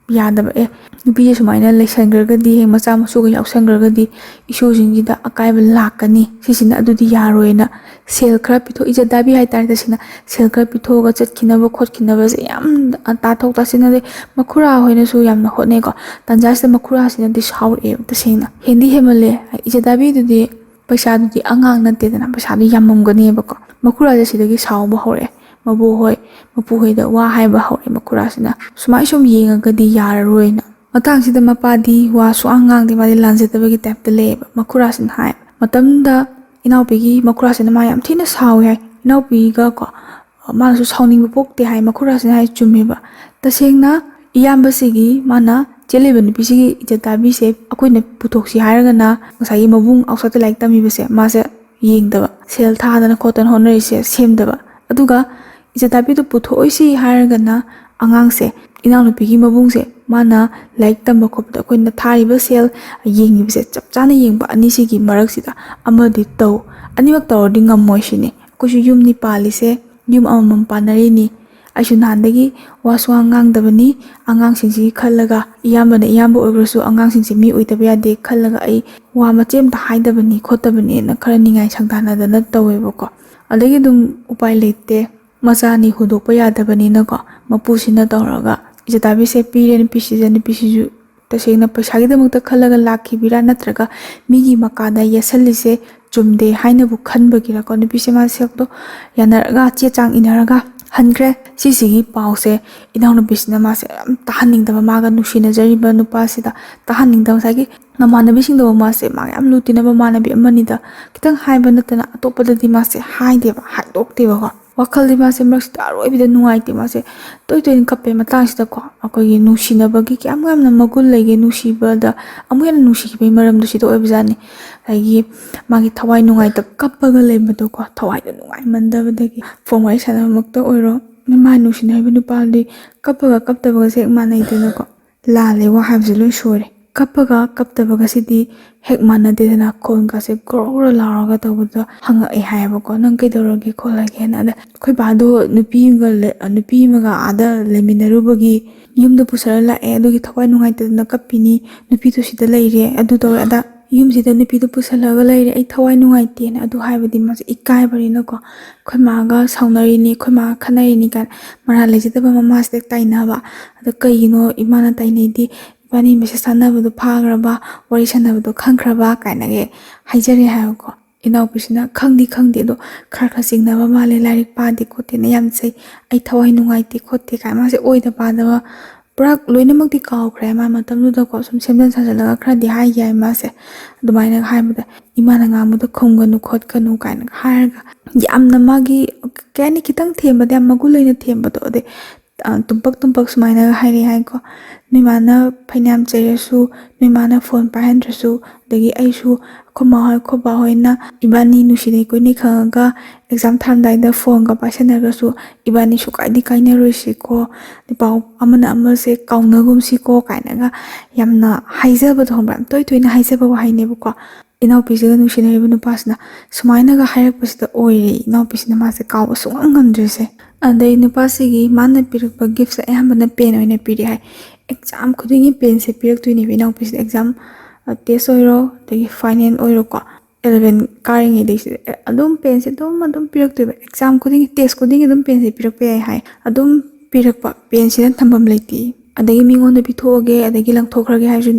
ꯌꯥꯗꯕ꯫ "ꯑꯦ, ꯅꯨꯄꯤꯁꯦ ꯁꯨꯃꯥꯏꯅ ꯂꯩꯁꯟꯈ꯭ꯔꯒꯗꯤ, ꯍꯦꯛ ꯃꯆꯥ ꯃꯁꯨꯒ ꯌꯥꯎꯁꯟꯈ꯭ꯔꯒꯗꯤ ꯏꯁꯨꯁꯤꯡꯁꯤꯗ ꯑꯀꯥꯏꯕ ꯂꯥꯛꯀꯅꯤ, ꯁꯤꯁꯤꯅ ꯑꯗꯨꯗꯤ ꯌꯥꯔꯣꯏꯅ" ꯁꯦꯜ ꯈꯔ ꯄꯤꯊꯣꯛ, ꯏꯖꯠ ꯗꯥꯕꯤ ꯍꯥꯏꯇꯥꯔꯦ, ꯇꯁꯦꯡꯅ ꯁꯦꯜ ꯈꯔ ꯄꯤꯊꯣꯛꯑꯒ ꯆꯠꯈꯤꯅꯕ ꯈꯣꯠꯈꯤꯅꯕꯁꯦ ꯌꯥꯝ ꯇꯥꯊꯣꯛ ꯇꯥꯁꯤꯟꯅꯗꯦ꯫ ꯃꯈꯨꯔꯥ ꯍꯣꯏꯅꯁꯨ ꯌꯥꯝꯅ ꯍꯣꯠꯅꯩꯀꯣ꯫ ꯇꯥꯟꯖꯥꯁꯤꯗ ꯃꯈꯨꯔꯥꯁꯤꯅꯗꯤ ꯁꯥꯎꯔꯛꯑꯦꯕ, ꯇꯁꯦꯡꯅ ꯍꯦꯟꯗꯤ ꯍꯦꯟꯃꯜꯂꯦ꯫ ꯏꯖꯠ ꯗꯥꯕꯤꯗꯨꯗꯤ ꯄꯩꯁꯥꯗꯨꯗꯤ ꯑꯉꯥꯡ ꯅꯠꯇꯦꯗꯅ, ꯄꯩꯁꯥꯗꯨ ꯌꯥꯝꯃꯝꯒꯅꯦꯕꯀꯣ꯫ ꯃꯈꯨꯔꯥꯁꯦ ꯁꯤꯗꯒꯤ ꯁꯥꯎꯕ ꯍꯧꯔꯛꯑꯦ꯫ ꯃꯕꯣꯛꯍꯣꯏ, ꯃꯄꯨꯍꯣꯏꯗ ꯋꯥ ꯍꯥꯏꯕ ꯍꯧꯔꯛꯑꯦ ꯃꯈꯨꯔꯥꯁꯤꯅ꯫ "ꯁꯨꯃꯥꯏ ꯁꯨꯝ ꯌꯦꯡꯉꯒꯗꯤ ꯌꯥꯔꯔꯣꯏꯅ"꯫ ꯃꯇꯥꯡꯁꯤꯗ ꯃꯄꯥꯗꯤ ꯋꯥ ꯁꯨꯛꯉꯥꯡ ꯉꯥꯡꯗꯦ, ꯃꯥꯗꯤ ꯂꯥꯟꯖꯗꯕꯒꯤ ꯇꯥꯏꯞꯇ ꯂꯩꯌꯦꯕ꯫ ꯃꯈꯨꯔꯥꯁꯤꯅ ꯍꯥꯏ ꯃꯇꯝꯗ ꯏꯅꯥꯎꯄꯤꯒꯤ, ꯃꯈꯨꯔꯥꯁꯤꯅ ꯃꯥ ꯌꯥꯝ ꯊꯤꯅ ꯁꯥꯎꯋꯦ ꯍꯥꯏ꯫ ꯏꯅꯥꯎꯄꯤꯒ ꯀꯣ, ꯃꯥꯅꯁꯨ ꯁꯥꯎꯅꯤꯡꯕ ꯄꯣꯛꯇꯦ ꯍꯥꯏ꯫ ꯃꯈꯨꯔꯥꯁꯤꯅ ꯍꯥꯏ ꯆꯨꯝꯃꯦꯕ꯫ ꯇꯁꯦꯡꯅ ꯏꯌꯥꯝꯕꯁꯤꯒꯤ, ꯃꯥꯅ ꯆꯦꯜꯂꯤꯕ ꯅꯨꯄꯤꯁꯤꯒꯤ ꯏꯖꯠ ꯇꯥꯕꯤꯁꯦ ꯑꯩꯈꯣꯏꯅ ꯄꯨꯊꯣꯛꯁꯤ ꯍꯥꯏꯔꯒꯅ, ꯉꯁꯥꯏꯒꯤ ꯃꯕꯨꯡ ꯑꯥꯎꯠꯁꯥꯏꯠꯇ ꯂꯥꯏꯔꯤꯛ ꯇꯝꯃꯤꯕꯁꯦ ꯃꯥꯁꯦ ꯌꯦꯡꯗꯕ, ꯁꯦꯜ ꯊꯥꯗꯅ ꯈꯣꯠꯇꯅ ꯍꯣꯠꯅꯔꯤꯁꯦ ꯁꯦꯝꯗꯕ꯫ ꯑꯗꯨꯒ ꯏꯖꯠ ꯇꯥꯕꯤꯗꯨ ꯄꯨꯊꯣꯛꯑꯣꯏꯁꯤ ꯍꯥꯏꯔꯒꯅ ꯑꯉꯥꯡꯁꯦ, ꯏꯅꯥꯎꯅꯨꯄꯤꯒꯤ ꯃꯕꯨꯡꯁꯦ, ꯃꯥꯅ ꯂꯥꯏꯔꯤꯛ ꯇꯝꯕ ꯈꯣꯠꯄꯗ ꯑꯩꯈꯣꯏꯅ ꯊꯥꯔꯤꯕ ꯁꯦꯜ, ꯌꯦꯡꯉꯤꯕꯁꯦ ꯆꯞ ꯆꯥꯅ ꯌꯦꯡꯕ꯫ ꯑꯅꯤꯁꯤꯒꯤ ꯃꯔꯛꯁꯤꯗ ꯑꯃꯗꯤ ꯇꯧ꯫ ꯑꯅꯤꯃꯛ ꯇꯧꯔꯗꯤ ꯉꯝꯃꯣꯏ ꯁꯤꯅꯤ꯫ ꯑꯩꯈꯣꯏꯁꯨ ꯌꯨꯝꯅꯤ ꯄꯥꯜꯂꯤꯁꯦ, ꯌꯨꯝ ꯑꯃꯃꯝ ꯄꯥꯟꯅꯔꯤꯅꯤ꯫ ꯑꯩꯁꯨ ꯅꯍꯥꯟꯗꯒꯤ ꯋꯥ ꯁꯨꯉꯥꯡ ꯉꯥꯡꯗꯕꯅꯤ꯫ ꯑꯉꯥꯡꯁꯤꯡꯁꯤꯒꯤ ꯈꯜꯂꯒ, ꯏꯌꯥꯝꯕꯅ ꯏꯌꯥꯝꯕ ꯑꯣꯏꯈ꯭ꯔꯁꯨ ꯑꯉꯥꯡꯁꯤꯡꯁꯦ ꯃꯤ ꯑꯣꯏꯗꯕ ꯌꯥꯗꯦ ꯈꯜꯂꯒ ꯑꯩ ꯋꯥ ꯃꯆꯦꯠ ꯑꯃꯇ ꯍꯥꯏꯗꯕꯅꯤ ꯈꯣꯠꯇꯕꯅꯤꯅ ꯈꯔ ꯅꯤꯡꯉꯥꯏ ꯁꯪꯗꯥꯅꯗꯅ ꯇꯧꯋꯦꯕꯀꯣ꯫ ꯑꯗꯒꯤ ꯑꯗꯨꯝ ꯎꯄꯥꯏ ꯂꯩꯇꯦ, ꯃꯆꯥꯅꯤ ꯍꯨꯟꯗꯣꯛꯄ ꯌꯥꯗꯕꯅꯤꯅꯀꯣ, ꯃꯄꯨꯁꯤꯅ ꯇꯧꯔꯒ ꯏꯖꯇꯥꯕꯤꯁꯦ ꯄꯤꯔꯦ ꯅꯨꯄꯤꯁꯤꯗ꯫ ꯅꯨꯄꯤꯁꯤꯁꯨ ꯇꯁꯦꯡꯅ ꯄꯩꯁꯥꯒꯤꯗꯃꯛꯇ ꯈꯜꯂꯒ ꯂꯥꯛꯈꯤꯕꯤꯔꯥ, ꯅꯠꯇ꯭ꯔꯒ ꯃꯤꯒꯤ ꯃꯀꯥꯗ ꯌꯦꯠꯁꯜꯂꯤꯁꯦ ꯆꯨꯝꯗꯦ ꯍꯥꯏꯅꯕꯨ ꯈꯟꯕꯒꯤꯔꯀꯣ, ꯅꯨꯄꯤꯁꯦ ꯃꯥ ꯁꯦꯜꯗꯣ ꯌꯥꯅꯔꯒ ꯆꯦ ꯆꯥꯡ ꯏꯅꯔꯒ ꯍꯟꯈ꯭ꯔꯦ꯫ ꯁꯤꯁꯤꯒꯤ ꯄꯥꯎꯁꯦ ꯏꯅꯥꯎꯅꯨꯄꯤꯁꯤꯅ ꯃꯥꯁꯦ ꯌꯥꯝ ꯇꯥꯍꯟꯅꯤꯡꯗꯕ, ꯃꯥꯒ ꯅꯨꯡꯁꯤꯅꯖꯔꯤꯕ ꯅꯨꯄꯥꯁꯤꯗ ꯇꯥꯍꯟꯅꯤꯡꯗꯕ꯫ ꯉꯁꯥꯏꯒꯤ ꯃꯃꯥꯟꯅꯕꯤꯁꯤꯡꯗꯕꯨ ꯃꯥꯁꯦ ꯃꯥꯒ ꯌꯥꯝ ꯂꯨ ꯇꯤꯟꯅꯕ ꯃꯃꯥꯟꯅꯕꯤ ꯑꯃꯅꯤꯗ ꯈꯤꯇꯪ ꯍꯥꯏꯕ ꯅꯠꯇꯅ ꯑꯇꯣꯞꯄꯗꯗꯤ ꯃꯥꯁꯦ ꯍꯥꯏꯗꯦꯕ, ꯍꯥꯏꯗꯣꯛꯇꯦꯕꯀꯣ꯫ ꯋꯥꯈꯜꯗꯤ ꯃꯥꯁꯦ ꯃꯔꯛꯁꯤꯗ ꯑꯔꯣꯏꯕꯤꯗ ꯅꯨꯡꯉꯥꯏꯇꯦ꯫ ꯃꯥꯁꯦ ꯇꯣꯏ ꯇꯣꯏꯅ ꯀꯞꯄꯦ꯫ ꯃꯇꯥꯡꯁꯤꯗꯀꯣ ꯑꯩꯈꯣꯏꯒꯤ ꯅꯨꯡꯁꯤꯅꯕꯒꯤ ꯀꯌꯥꯝ ꯌꯥꯝꯅ ꯃꯒꯨꯟ ꯂꯩꯒꯦ, ꯅꯨꯡꯁꯤꯕꯗ ꯑꯃꯨꯛ ꯍꯦꯟꯅ ꯅꯨꯡꯁꯤꯈꯤꯕꯒꯤ ꯃꯔꯝꯗꯣ ꯁꯤꯗ ꯑꯣꯏꯕꯖꯥꯠꯅꯤ꯫ ꯑꯗꯒꯤ ꯃꯥꯒꯤ ꯊꯋꯥꯏ ꯅꯨꯡꯉꯥꯏꯇꯕ, ꯀꯞꯄꯒ ꯂꯩꯕꯗꯣꯀꯣ, ꯊꯋꯥꯏꯗꯣ ꯅꯨꯡꯉꯥꯏꯃꯟꯗꯕꯗꯒꯤ ꯐꯣꯟ ꯋꯥꯔꯤ ꯁꯥꯟꯅꯕꯃꯛꯇ ꯑꯣꯏꯔꯣ, ꯃꯥ ꯅꯨꯡꯁꯤꯅꯔꯤꯕ ꯅꯨꯄꯥꯗꯨꯗꯤ ꯀꯞꯄꯒ ꯀꯞꯇꯕꯒꯁꯦ ꯍꯦꯛ ꯃꯥꯟꯅꯩꯗꯅꯀꯣ꯫ ꯂꯥꯜꯂꯦ, ꯋꯥ ꯍꯥꯏꯕꯁꯦ ꯂꯣꯏ ꯁꯣꯏꯔꯦ꯫ ꯀꯞꯄꯒ ꯀꯞꯇꯕꯒꯁꯤꯗꯤ ꯍꯦꯛ ꯃꯥꯟꯅꯗꯦꯗꯅ, ꯈꯣꯟꯒꯁꯦ ꯒ꯭ꯔꯣ ꯒ꯭ꯔꯣ ꯂꯥꯎꯔꯒ ꯇꯧꯕꯗꯣ ꯍꯪꯉꯛꯑꯦ ꯍꯥꯏꯌꯦꯕꯀꯣ, "ꯅꯪ ꯀꯩꯗꯧꯔꯒꯦ ꯈꯣꯠꯂꯒꯦꯅ?" ꯑꯗ ꯑꯩꯈꯣꯏ ꯕꯥꯗꯣ ꯅꯨꯄꯤ ꯑꯃꯒ ꯂꯩ-, ꯅꯨꯄꯤ ꯑꯃꯒ ꯑꯥꯗ ꯂꯩꯃꯤꯟꯅꯔꯨꯕꯒꯤ ꯌꯨꯝꯗ ꯄꯨꯁꯜꯂ ꯂꯥꯛꯑꯦ, ꯑꯗꯨꯒꯤ ꯊꯋꯥꯏ ꯅꯨꯡꯉꯥꯏꯇꯗꯅ ꯀꯞꯄꯤꯅꯤ, ꯅꯨꯄꯤꯗꯣ ꯁꯤꯗ ꯂꯩꯔꯦ, ꯑꯗꯨ ꯇꯧꯔꯦ ꯑꯗꯥ, ꯌꯨꯝꯁꯤꯗ ꯅꯨꯄꯤꯗꯣ ꯄꯨꯁꯜꯂꯒ ꯂꯩꯔꯦ, ꯑꯩ ꯊꯋꯥꯏ ꯅꯨꯡꯉꯥꯏꯇꯦꯅ ꯑꯗꯨ ꯍꯥꯏꯕꯗꯤ ꯃꯥꯁꯦ ꯏꯀꯥꯏꯕꯅꯤꯅꯀꯣ, ꯑꯩꯈꯣꯏ ꯃꯥꯒ ꯁꯥꯎꯅꯔꯤꯅꯤ, ꯑꯩꯈꯣꯏ ꯃꯥꯒ ꯈꯠꯅꯔꯤꯅꯤ ꯀꯥꯏꯅ ꯃꯔꯥꯜ ꯂꯩꯖꯗꯕ ꯃꯃꯥꯁꯤꯗ ꯇꯥꯏꯅꯕ꯫ ꯑꯗꯣ ꯀꯩꯒꯤꯅꯣ ꯏꯃꯥꯅ ꯇꯥꯏꯅꯩꯗꯤ? ꯏꯕꯥꯅꯤ ꯃꯦꯁꯦꯖ ꯊꯥꯅꯕꯗꯣ ꯐꯥꯈ꯭ꯔꯕ, ꯋꯥꯔꯤ ꯁꯥꯟꯅꯕꯗꯣ ꯈꯪꯈ꯭ꯔꯕ ꯀꯥꯏꯅꯒ ꯍꯥꯏꯖꯔꯦ ꯍꯥꯏꯕꯀꯣ꯫ ꯏꯅꯥꯎꯄꯤꯁꯤꯅ ꯈꯪꯗꯤ ꯈꯪꯗꯦ, ꯑꯗꯣ ꯈꯔ ꯈꯔ ꯆꯤꯡꯅꯕ ꯃꯥꯜꯂꯦ, ꯂꯥꯏꯔꯤꯛ ꯄꯥꯗꯦ ꯈꯣꯠꯇꯦꯅ ꯌꯥꯝ ꯆꯩ, ꯑꯩ ꯊꯋꯥꯏ ꯅꯨꯡꯉꯥꯏꯇꯦ ꯈꯣꯠꯇꯦ ꯀꯥꯏꯅ ꯃꯥꯁꯦ ꯑꯣꯏꯗ ꯄꯥꯗꯕ ꯄꯨꯔꯥ ꯂꯣꯏꯅꯃꯛꯇꯤ ꯀꯥꯎꯈ꯭ꯔꯦ꯫ ꯃꯥ ꯃꯇꯝꯗꯨꯗꯀꯣ ꯁꯨꯝ ꯁꯦꯝꯖꯤꯟ ꯁꯥꯖꯤꯜꯂꯒ ꯈꯔꯗꯤ ꯍꯥꯏꯈꯤ ꯍꯥꯏ ꯃꯥꯁꯦ꯫ ꯑꯗꯨꯃꯥꯏꯅ ꯍꯥꯏꯕꯗ ꯏꯃꯥꯅ ꯉꯥꯡꯕꯗꯣ ꯈꯨꯝꯒꯅꯨ ꯈꯣꯠꯀꯅꯨ ꯀꯥꯏꯅꯒ ꯍꯥꯏꯔꯒ ꯌꯥꯝꯅ ꯃꯥꯒꯤ ꯀꯩ ꯍꯥꯏꯅꯤ, ꯈꯤꯇꯪ ꯊꯦꯝꯕꯗ ꯌꯥꯝ ꯃꯒꯨꯟ ꯂꯩꯅ ꯊꯦꯝꯕꯗꯣ꯫ ꯑꯗꯩ ꯑ, ꯇꯨꯝꯄꯛ ꯇꯨꯝꯄꯛ ꯁꯨꯃꯥꯏꯅꯒ ꯍꯥꯏꯔꯛꯑꯦ ꯍꯥꯏꯀꯣ, "ꯅꯣꯏ ꯃꯥꯅ ꯐꯅꯌꯥꯝ ꯆꯩꯔꯁꯨ, ꯅꯣꯏ ꯃꯥꯅ ꯐꯣꯟ ꯄꯥꯏꯍꯟꯗ꯭ꯔꯁꯨ, ꯑꯗꯒꯤ ꯑꯩꯁꯨ ꯑꯩꯈꯣꯏ ꯃꯥ ꯍꯣꯏ, ꯑꯩꯈꯣꯏ ꯕꯥ ꯍꯣꯏꯅ ꯏꯕꯥꯅꯤ ꯅꯨꯡꯁꯤꯅꯩ ꯀꯣꯏꯅꯩ ꯈꯪꯉꯒ ꯑꯦꯛꯖꯥꯝ ꯊꯥꯔꯝꯗꯥꯏꯗ ꯐꯣꯟꯒ ꯄꯥꯏꯁꯟꯅꯔꯒꯁꯨ ꯏꯕꯥꯅꯤ ꯁꯨꯀꯥꯏꯗꯤ ꯀꯥꯏꯅꯔꯣꯏꯁꯤꯀꯣ, ꯄꯥꯎ ꯑꯃꯅ ꯑꯃꯁꯦ ꯀꯥꯎꯅꯒꯨꯝꯁꯤꯀꯣ" ꯀꯥꯏꯅꯒ ꯌꯥꯝꯅ ꯍꯥꯏꯖꯕꯗꯣ ꯈꯪꯕ꯭ꯔꯥ? ꯌꯥꯝ ꯇꯣꯏ ꯇꯣꯏꯅ ꯍꯥꯏꯖꯕ ꯋꯥꯍꯩꯅꯦꯕꯀꯣ꯫ ꯏꯅꯥꯎꯄꯤꯁꯤꯒ ꯅꯨꯡꯁꯤꯅꯔꯤꯕ ꯅꯨꯄꯥꯁꯤꯅ ꯁꯨꯃꯥꯏꯅꯒ ꯍꯥꯏꯔꯛꯄꯁꯤꯗ ꯑꯣꯏꯔꯦ ꯏꯅꯥꯎꯄꯤꯁꯤꯅ ꯃꯥꯁꯦ ꯀꯥꯎꯕ ꯁꯨꯡꯉꯝ ꯉꯝꯗ꯭ꯔꯤꯁꯦ꯫ ꯑꯗꯩ ꯅꯨꯄꯥꯁꯤꯒꯤ ꯃꯥꯅ ꯄꯤꯔꯛꯄ ꯒꯤꯐꯁꯦ ꯑꯌꯥꯝꯕꯅ ꯄꯦꯟ ꯑꯣꯏꯅ ꯄꯤꯔꯛꯑꯦ ꯍꯥꯏ꯫ ꯑꯦꯛꯖꯥꯝ ꯈꯨꯗꯤꯡꯒꯤ ꯄꯦꯟꯁꯦ ꯄꯤꯔꯛꯇꯣꯏꯅꯦꯕ ꯏꯅꯥꯎꯄꯤꯁꯤꯗ꯫ ꯑꯦꯛꯖꯥꯝ, ꯑ, ꯇꯦꯁ ꯑꯣꯏꯔꯣ, ꯑꯗꯒꯤ ꯐꯥꯏꯅꯦꯜ ꯑꯣꯏꯔꯣꯀꯣ, ꯑꯦꯂꯚꯦꯟ ꯀꯥꯔꯤꯉꯩꯗꯒꯤ ꯁꯤꯗ, ꯑꯦ, ꯑꯗꯨꯝ ꯄꯦꯟꯁꯦ ꯑꯗꯨꯝ, ꯑꯗꯨꯝ ꯄꯤꯔꯛꯇꯣꯏꯕ꯫ ꯑꯦꯛꯖꯥꯝ ꯈꯨꯗꯤꯡꯒꯤ, ꯇꯦꯁ ꯈꯨꯗꯤꯡꯒꯤ ꯑꯗꯨꯝ ꯄꯦꯟꯁꯦ ꯄꯤꯔꯛꯄ ꯌꯥꯏ ꯍꯥꯏ꯫ ꯑꯗꯨꯝ ꯄꯤꯔꯛꯄ ꯄꯦꯟꯁꯤꯅ ꯊꯝꯐꯝ ꯂꯩꯇꯦ꯫ ꯑꯗꯒꯤ ꯃꯤꯉꯣꯟꯗ ꯄꯤꯊꯣꯛꯑꯒꯦ, ꯑꯗꯒꯤ ꯂꯪꯊꯣꯛꯈ꯭ꯔꯒꯦ ꯍꯥꯏꯔꯁꯨ,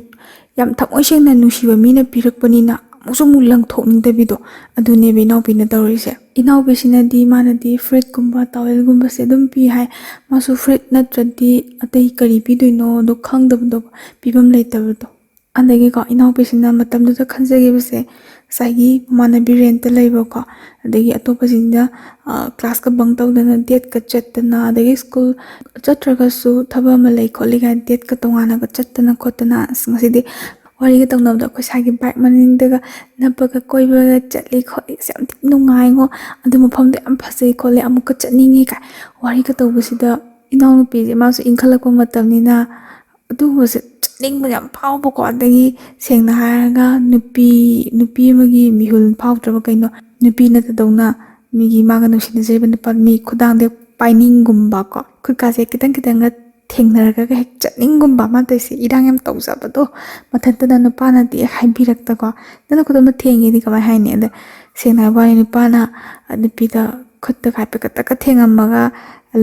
ꯌꯥꯝ ꯊꯃꯣꯏ ꯁꯦꯡꯅ ꯅꯨꯡꯁꯤꯕ ꯃꯤꯅ ꯄꯤꯔꯛꯄꯅꯤꯅ ꯑꯃꯨꯛꯁꯨ ꯑꯃꯨꯛ ꯂꯪꯊꯣꯛꯅꯤꯡꯗꯕꯤꯗꯣ, ꯑꯗꯨꯅꯦꯕ ꯏꯅꯥꯎꯄꯤꯅ ꯇꯧꯔꯤꯁꯦ꯫ ꯏꯅꯥꯎꯄꯤꯁꯤꯅꯗꯤ, ꯃꯥꯅꯗꯤ ꯐꯨꯔꯤꯠꯀꯨꯝꯕ, ꯇꯥꯋꯦꯜꯒꯨꯝꯕꯁꯦ ꯑꯗꯨꯝ ꯄꯤ ꯍꯥꯏ꯫ ꯃꯥꯁꯨ ꯐꯨꯔꯤꯠ ꯅꯠꯇ꯭ꯔꯗꯤ ꯑꯇꯩ ꯀꯔꯤ ꯄꯤꯗꯣꯏꯅꯣꯗꯣ ꯈꯪꯗꯕꯗꯣ, ꯄꯤꯐꯝ ꯂꯩꯇꯕꯗꯣ꯫ ꯑꯗꯒꯤꯀꯣ, ꯏꯅꯥꯎꯄꯤꯁꯤꯅ ꯃꯇꯝꯗꯨꯗ ꯈꯟꯖꯈꯤꯕꯁꯦ, ꯉꯁꯥꯏꯒꯤ ꯃꯃꯥꯟꯅꯕꯤ ꯔꯦꯟꯇ ꯂꯩꯕꯀꯣ, ꯑꯗꯒꯤ ꯑꯇꯣꯞꯄꯁꯤꯡꯗ, ꯑ, ꯀ꯭ꯂꯥꯁꯀ ꯕꯪ ꯇꯧꯗꯅ, ꯗꯦꯠꯀ ꯆꯠꯇꯅ, ꯑꯗꯒꯤ ꯁ꯭ꯀꯨꯜ ꯆꯠꯇ꯭ꯔꯒꯁꯨ ꯊꯕꯛ ꯑꯃ ꯂꯩ ꯈꯣꯠꯂꯤ ꯀꯥꯏꯅ ꯗꯦꯠꯀ ꯇꯣꯉꯥꯟꯅꯒ ꯆꯠꯇꯅ ꯈꯣꯠꯇꯅ, ꯑꯁ, ꯉꯁꯤꯗꯤ ꯋꯥꯔꯤꯒ ꯇꯧꯅꯕꯗꯣ, ꯑꯩꯈꯣꯏ ꯁ꯭ꯋꯥꯏꯒꯤ ꯕꯥꯏꯛ ꯃꯅꯤꯡꯗꯒ ꯅꯞꯄꯒ ꯀꯣꯏꯕꯒ ꯆꯠꯂꯤ ꯈꯣꯠꯂꯤ, ꯑꯁ, ꯌꯥꯝ ꯊꯤ ꯅꯨꯡꯉꯥꯏꯉꯣ, ꯑꯗꯨ ꯃꯐꯝꯗꯣ ꯌꯥꯝ ꯐꯖꯩ ꯈꯣꯠꯂꯤ, ꯑꯃꯨꯛꯀ ꯆꯠꯅꯤꯡꯉꯤ ꯀꯥꯏ ꯋꯥꯔꯤꯒ ꯇꯧꯕꯁꯤꯗ, ꯏꯅꯥꯎꯅꯨꯄꯤꯁꯦ ꯃꯥꯁꯨ ꯏꯟꯈꯠꯂꯛꯄ ꯃꯇꯝꯅꯤꯅ ꯑꯗꯨꯒꯨꯝꯕꯁꯦ ꯆꯠꯅꯤꯡꯕ ꯌꯥꯝ ꯐꯥꯎꯕꯀꯣ꯫ ꯑꯗꯒꯤ ꯁꯦꯡꯅ ꯍꯥꯏꯔꯒ, ꯅꯨꯄꯤ, ꯅꯨꯄꯤ ꯑꯃꯒꯤ ꯃꯤꯍꯨꯜ ꯐꯥꯎꯗ꯭ꯔꯕ ꯀꯩꯅꯣ, ꯅꯨꯄꯤ ꯅꯠꯇꯗꯧꯅ ꯃꯤꯒꯤ, ꯃꯥꯒ ꯅꯨꯡꯁꯤꯅꯖꯔꯤꯕ ꯅꯨꯄꯥ ꯃꯤ ꯈꯨꯗꯥꯡꯗ ꯄꯥꯏꯅꯤꯡꯒꯨꯝꯕꯀꯣ, ꯈꯨꯠꯀꯥꯁꯦ ꯈꯤꯇꯪ ꯈꯤꯇꯪꯒ ꯊꯦꯡꯅꯔꯒ ꯍꯦꯛ ꯆꯠꯅꯤꯡꯒꯨꯝꯕ꯫ ꯃꯥ ꯇꯧꯔꯤꯁꯦ ꯏꯔꯥꯡ ꯌꯥꯝ ꯇꯧꯖꯕꯗꯣ, ꯃꯊꯟꯇꯅ ꯅꯨꯄꯥꯅꯗꯤ ꯍꯥꯏꯕꯤꯔꯛꯇꯀꯣ, "ꯅꯪꯅ ꯈꯨꯠ ꯑꯃ ꯊꯦꯡꯉꯦꯗꯤ ꯀꯃꯥꯏ ꯍꯥꯏꯅꯤ?" ꯑꯗ ꯁꯦꯡꯅ ꯍꯥꯏꯕ ꯋꯥꯅꯤ, ꯅꯨꯄꯥꯅ, ꯑ, ꯅꯨꯄꯤꯗ ꯈꯨꯠꯇ ꯍꯥꯏꯐꯦꯠ ꯈꯛꯇꯒ ꯊꯦꯡꯉꯝꯃꯒ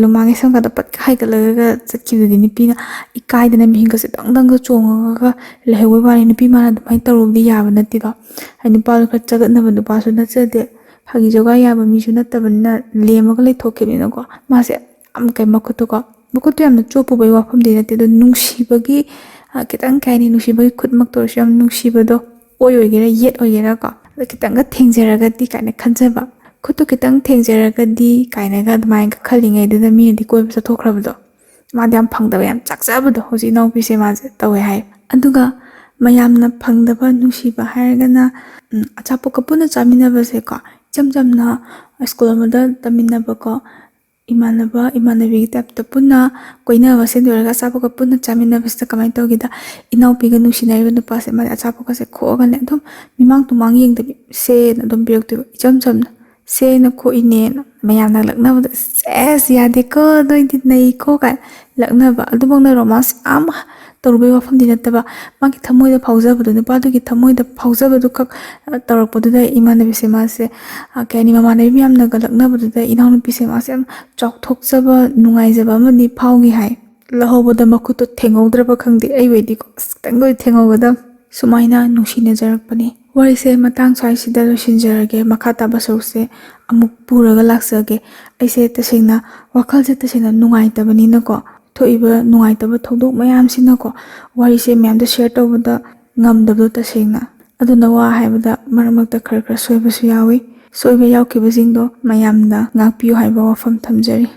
ꯂꯨꯃꯥꯡꯒꯤ ꯁꯝꯒꯗꯣ ꯄꯠꯀ ꯍꯥꯏꯒꯠꯂꯒ ꯆꯠꯈꯤꯕꯗꯨꯗꯤ, ꯅꯨꯄꯤꯅ ꯏꯀꯥꯏꯗꯅ ꯃꯤꯍꯨꯟꯒꯁꯦ ꯗꯪ ꯗꯪꯒ ꯆꯣꯡꯉꯒ ꯂꯩꯍꯧꯕꯩ ꯋꯥꯅꯤ꯫ ꯅꯨꯄꯤ ꯃꯥꯅ ꯑꯗꯨꯃꯥꯏꯅ ꯇꯧꯔꯨꯕꯗꯤ ꯌꯥꯕ ꯅꯠꯇꯦꯗꯣ꯫ ꯍꯥꯏꯗꯤ ꯅꯨꯄꯥꯗꯣ ꯈꯔ ꯆꯒꯠꯅꯕ ꯅꯨꯄꯥꯁꯨ ꯅꯠꯆꯗꯦ, ꯐꯥꯒꯤ ꯖꯣꯒꯥꯏ ꯌꯥꯕ ꯃꯤꯁꯨ ꯅꯠꯇꯕꯅꯤꯅ, ꯂꯦꯝꯃꯒ ꯂꯩꯊꯣꯛꯈꯤꯕꯅꯤꯅꯀꯣ꯫ ꯃꯥꯁꯦ ꯌꯥꯝ ꯀꯩ, ꯃꯈꯨꯠꯇꯨꯀꯣ, ꯃꯈꯨꯠꯇꯨ ꯌꯥꯝꯅ ꯆꯣꯞꯄꯨꯕꯩ ꯋꯥꯐꯝꯗꯤ ꯅꯠꯇꯦ, ꯑꯗꯣ ꯅꯨꯡꯁꯤꯕꯒꯤ, ꯑ, ꯈꯤꯇꯪ, ꯀꯩ ꯍꯥꯏꯅꯤ, ꯅꯨꯡꯁꯤꯕꯒꯤ ꯈꯨꯠꯃꯛꯇ ꯑꯣꯏꯔꯁꯨ ꯌꯥꯝ ꯅꯨꯡꯁꯤꯕꯗꯣ, ꯑꯣꯏ ꯑꯣꯏꯒꯦꯔꯥ ꯌꯦꯠ ꯑꯣꯏꯒꯦꯔꯥꯀꯣ, ꯑꯗꯣ ꯈꯤꯇꯪꯒ ꯊꯦꯡꯖꯔꯒꯗꯤ ꯀꯥꯏꯅ ꯈꯟꯖꯕ, ꯈꯨꯠꯇꯨ ꯈꯤꯇꯪ ꯊꯦꯡꯖꯔꯒꯗꯤ ꯀꯥꯏꯅꯒ ꯑꯗꯨꯃꯥꯏꯅꯒ ꯈꯜꯂꯤꯉꯩꯗꯨꯗ ꯃꯤꯅꯗꯤ ꯀꯣꯏꯕ ꯆꯠꯊꯣꯛꯈ꯭ꯔꯕꯗꯣ꯫ ꯃꯥꯗꯤ ꯌꯥꯝ ꯐꯪꯗꯕ, ꯌꯥꯝ ꯆꯥꯛꯆꯕꯗꯣ ꯍꯧꯖꯤꯛ ꯏꯅꯥꯎꯄꯤꯁꯦ ꯃꯥꯁꯦ ꯇꯧꯋꯦ ꯍꯥꯏ꯫ ꯑꯗꯨꯒ ꯃꯌꯥꯝꯅ ꯐꯪꯗꯕ ꯅꯨꯡꯁꯤꯕ ꯍꯥꯏꯔꯒꯅ, ꯎꯝ, ꯑꯆꯥꯄꯣꯠꯀ ꯄꯨꯟꯅ ꯆꯥꯃꯤꯟꯅꯕꯁꯦꯀꯣ꯫ ꯏꯆꯝ ꯆꯝꯅ ꯁ꯭ꯀꯨꯜ ꯑꯃꯗ ꯇꯝꯃꯤꯟꯅꯕꯀꯣ, ꯏꯃꯥꯟꯅꯕ ꯏꯃꯥꯟꯅꯕꯤꯒꯤ ꯇꯥꯏꯞꯇ ꯄꯨꯟꯅ ꯀꯣꯏꯅꯕ ꯃꯁꯦꯟꯗ ꯑꯣꯏꯔꯒ ꯑꯆꯥꯄꯣꯠꯀ ꯄꯨꯟꯅ ꯆꯥꯃꯤꯟꯅꯕꯁꯤꯗ ꯀꯃꯥꯏꯅ ꯇꯧꯒꯦꯗ, ꯏꯅꯥꯎꯄꯤꯒ ꯅꯨꯡꯁꯤꯅꯔꯤꯕ ꯅꯨꯄꯥꯁꯦ ꯃꯥꯗꯤ ꯑꯆꯥꯄꯣꯠꯀꯁꯦ ꯈꯣꯛꯑꯒꯅꯦ, ꯑꯗꯨꯝ ꯃꯤꯃꯥꯡ ꯇꯨꯃꯥꯡ ꯌꯦꯡꯗꯕꯤ ꯁꯦꯅ ꯑꯗꯨꯝ ꯄꯤꯔꯛꯇꯣꯏꯕ, ꯏꯆꯝ ꯆꯝꯅ꯫ "ꯁꯦ ꯑꯩꯅ ꯈꯣꯛꯏꯅꯦꯅ" ꯃꯌꯥꯝꯅ ꯂꯛꯅꯕꯗ, "ꯁꯦꯁ, ꯌꯥꯗꯦꯀꯣ, ꯅꯣꯏꯗꯤ ꯅꯩꯀꯣ" ꯀꯥꯏꯅ ꯂꯛꯅꯕ꯫ ꯑꯗꯨꯐꯥꯎꯅ ꯔꯣꯃꯥꯟꯁ ꯌꯥꯝ ꯇꯧꯔꯨꯕꯩ ꯋꯥꯐꯝꯗꯤ ꯅꯠꯇꯕ, ꯃꯥꯒꯤ ꯊꯃꯣꯏꯗ ꯐꯥꯎꯖꯕꯗꯣ, ꯅꯨꯄꯥꯗꯨꯒꯤ ꯊꯃꯣꯏꯗ ꯐꯥꯎꯖꯕꯗꯨ ꯈꯛ, ꯑ, ꯇꯧꯔꯛꯄꯗꯨꯗ ꯏꯃꯥꯟꯅꯕꯤꯁꯦ ꯃꯥꯁꯦ, ꯑ, ꯀꯩ ꯍꯥꯏꯅꯤ, ꯃꯃꯥꯟꯅꯕꯤ ꯃꯌꯥꯝꯅꯒ ꯂꯛꯅꯕꯗꯨꯗ ꯏꯅꯥꯎꯅꯨꯄꯤꯁꯦ ꯃꯥꯁꯦ ꯌꯥꯝ ꯆꯥꯎꯊꯣꯛꯆꯕ, ꯅꯨꯡꯉꯥꯏꯖꯕ ꯑꯃꯗꯤ ꯐꯥꯎꯈꯤ ꯍꯥꯏ꯫ ꯂꯧꯍꯧꯕꯗ ꯃꯈꯨꯠꯇꯣ ꯊꯦꯡꯍꯧꯗ꯭ꯔꯕ ꯈꯪꯗꯦ, ꯑꯩ ꯑꯣꯏꯗꯤꯀꯣ ꯑꯁ ꯈꯤꯇꯪꯒ ꯊꯦꯡꯍꯧꯒꯗꯝ꯫ ꯁꯨꯃꯥꯏꯅ ꯅꯨꯡꯁꯤꯅꯖꯔꯛꯄꯅꯤ꯫ ꯋꯥꯔꯤꯁꯦ ꯃꯇꯥꯡ ꯁ꯭ꯋꯥꯏꯁꯤꯗ ꯂꯣꯏꯁꯤꯟꯖꯔꯒꯦ꯫ ꯃꯈꯥ ꯇꯥꯕ ꯁꯔꯨꯛꯁꯦ ꯑꯃꯨꯛ ꯄꯨꯔꯒ ꯂꯥꯛꯆꯒꯦ꯫ ꯑꯩꯁꯦ ꯇꯁꯦꯡꯅ ꯋꯥꯈꯜꯁꯦ ꯇꯁꯦꯡꯅ ꯅꯨꯡꯉꯥꯏꯇꯕꯅꯤꯅꯀꯣ, ꯊꯣꯛꯏꯕ ꯅꯨꯡꯉꯥꯏꯇꯕ ꯊꯧꯗꯣꯛ ꯃꯌꯥꯝꯁꯤꯅꯀꯣ, ꯋꯥꯔꯤꯁꯦ ꯃꯌꯥꯝꯗ ꯁꯤꯌꯔ ꯇꯧꯕꯗ ꯉꯝꯗꯕꯗꯣ ꯇꯁꯦꯡꯅ꯫ ꯑꯗꯨꯅ ꯋꯥ ꯍꯥꯏꯕꯗ ꯃꯔꯛ ꯃꯔꯛꯇ ꯈꯔ ꯈꯔ ꯁꯣꯏꯕꯁꯨ ꯌꯥꯎꯏ꯫ ꯁꯣꯏꯕ ꯌꯥꯎꯈꯤꯕꯁꯤꯡꯗꯣ ꯃꯌꯥꯝꯅ ꯉꯥꯛꯄꯤꯌꯨ ꯍꯥꯏꯕ ꯋꯥꯐꯝ ꯊꯝꯖꯔꯤ꯫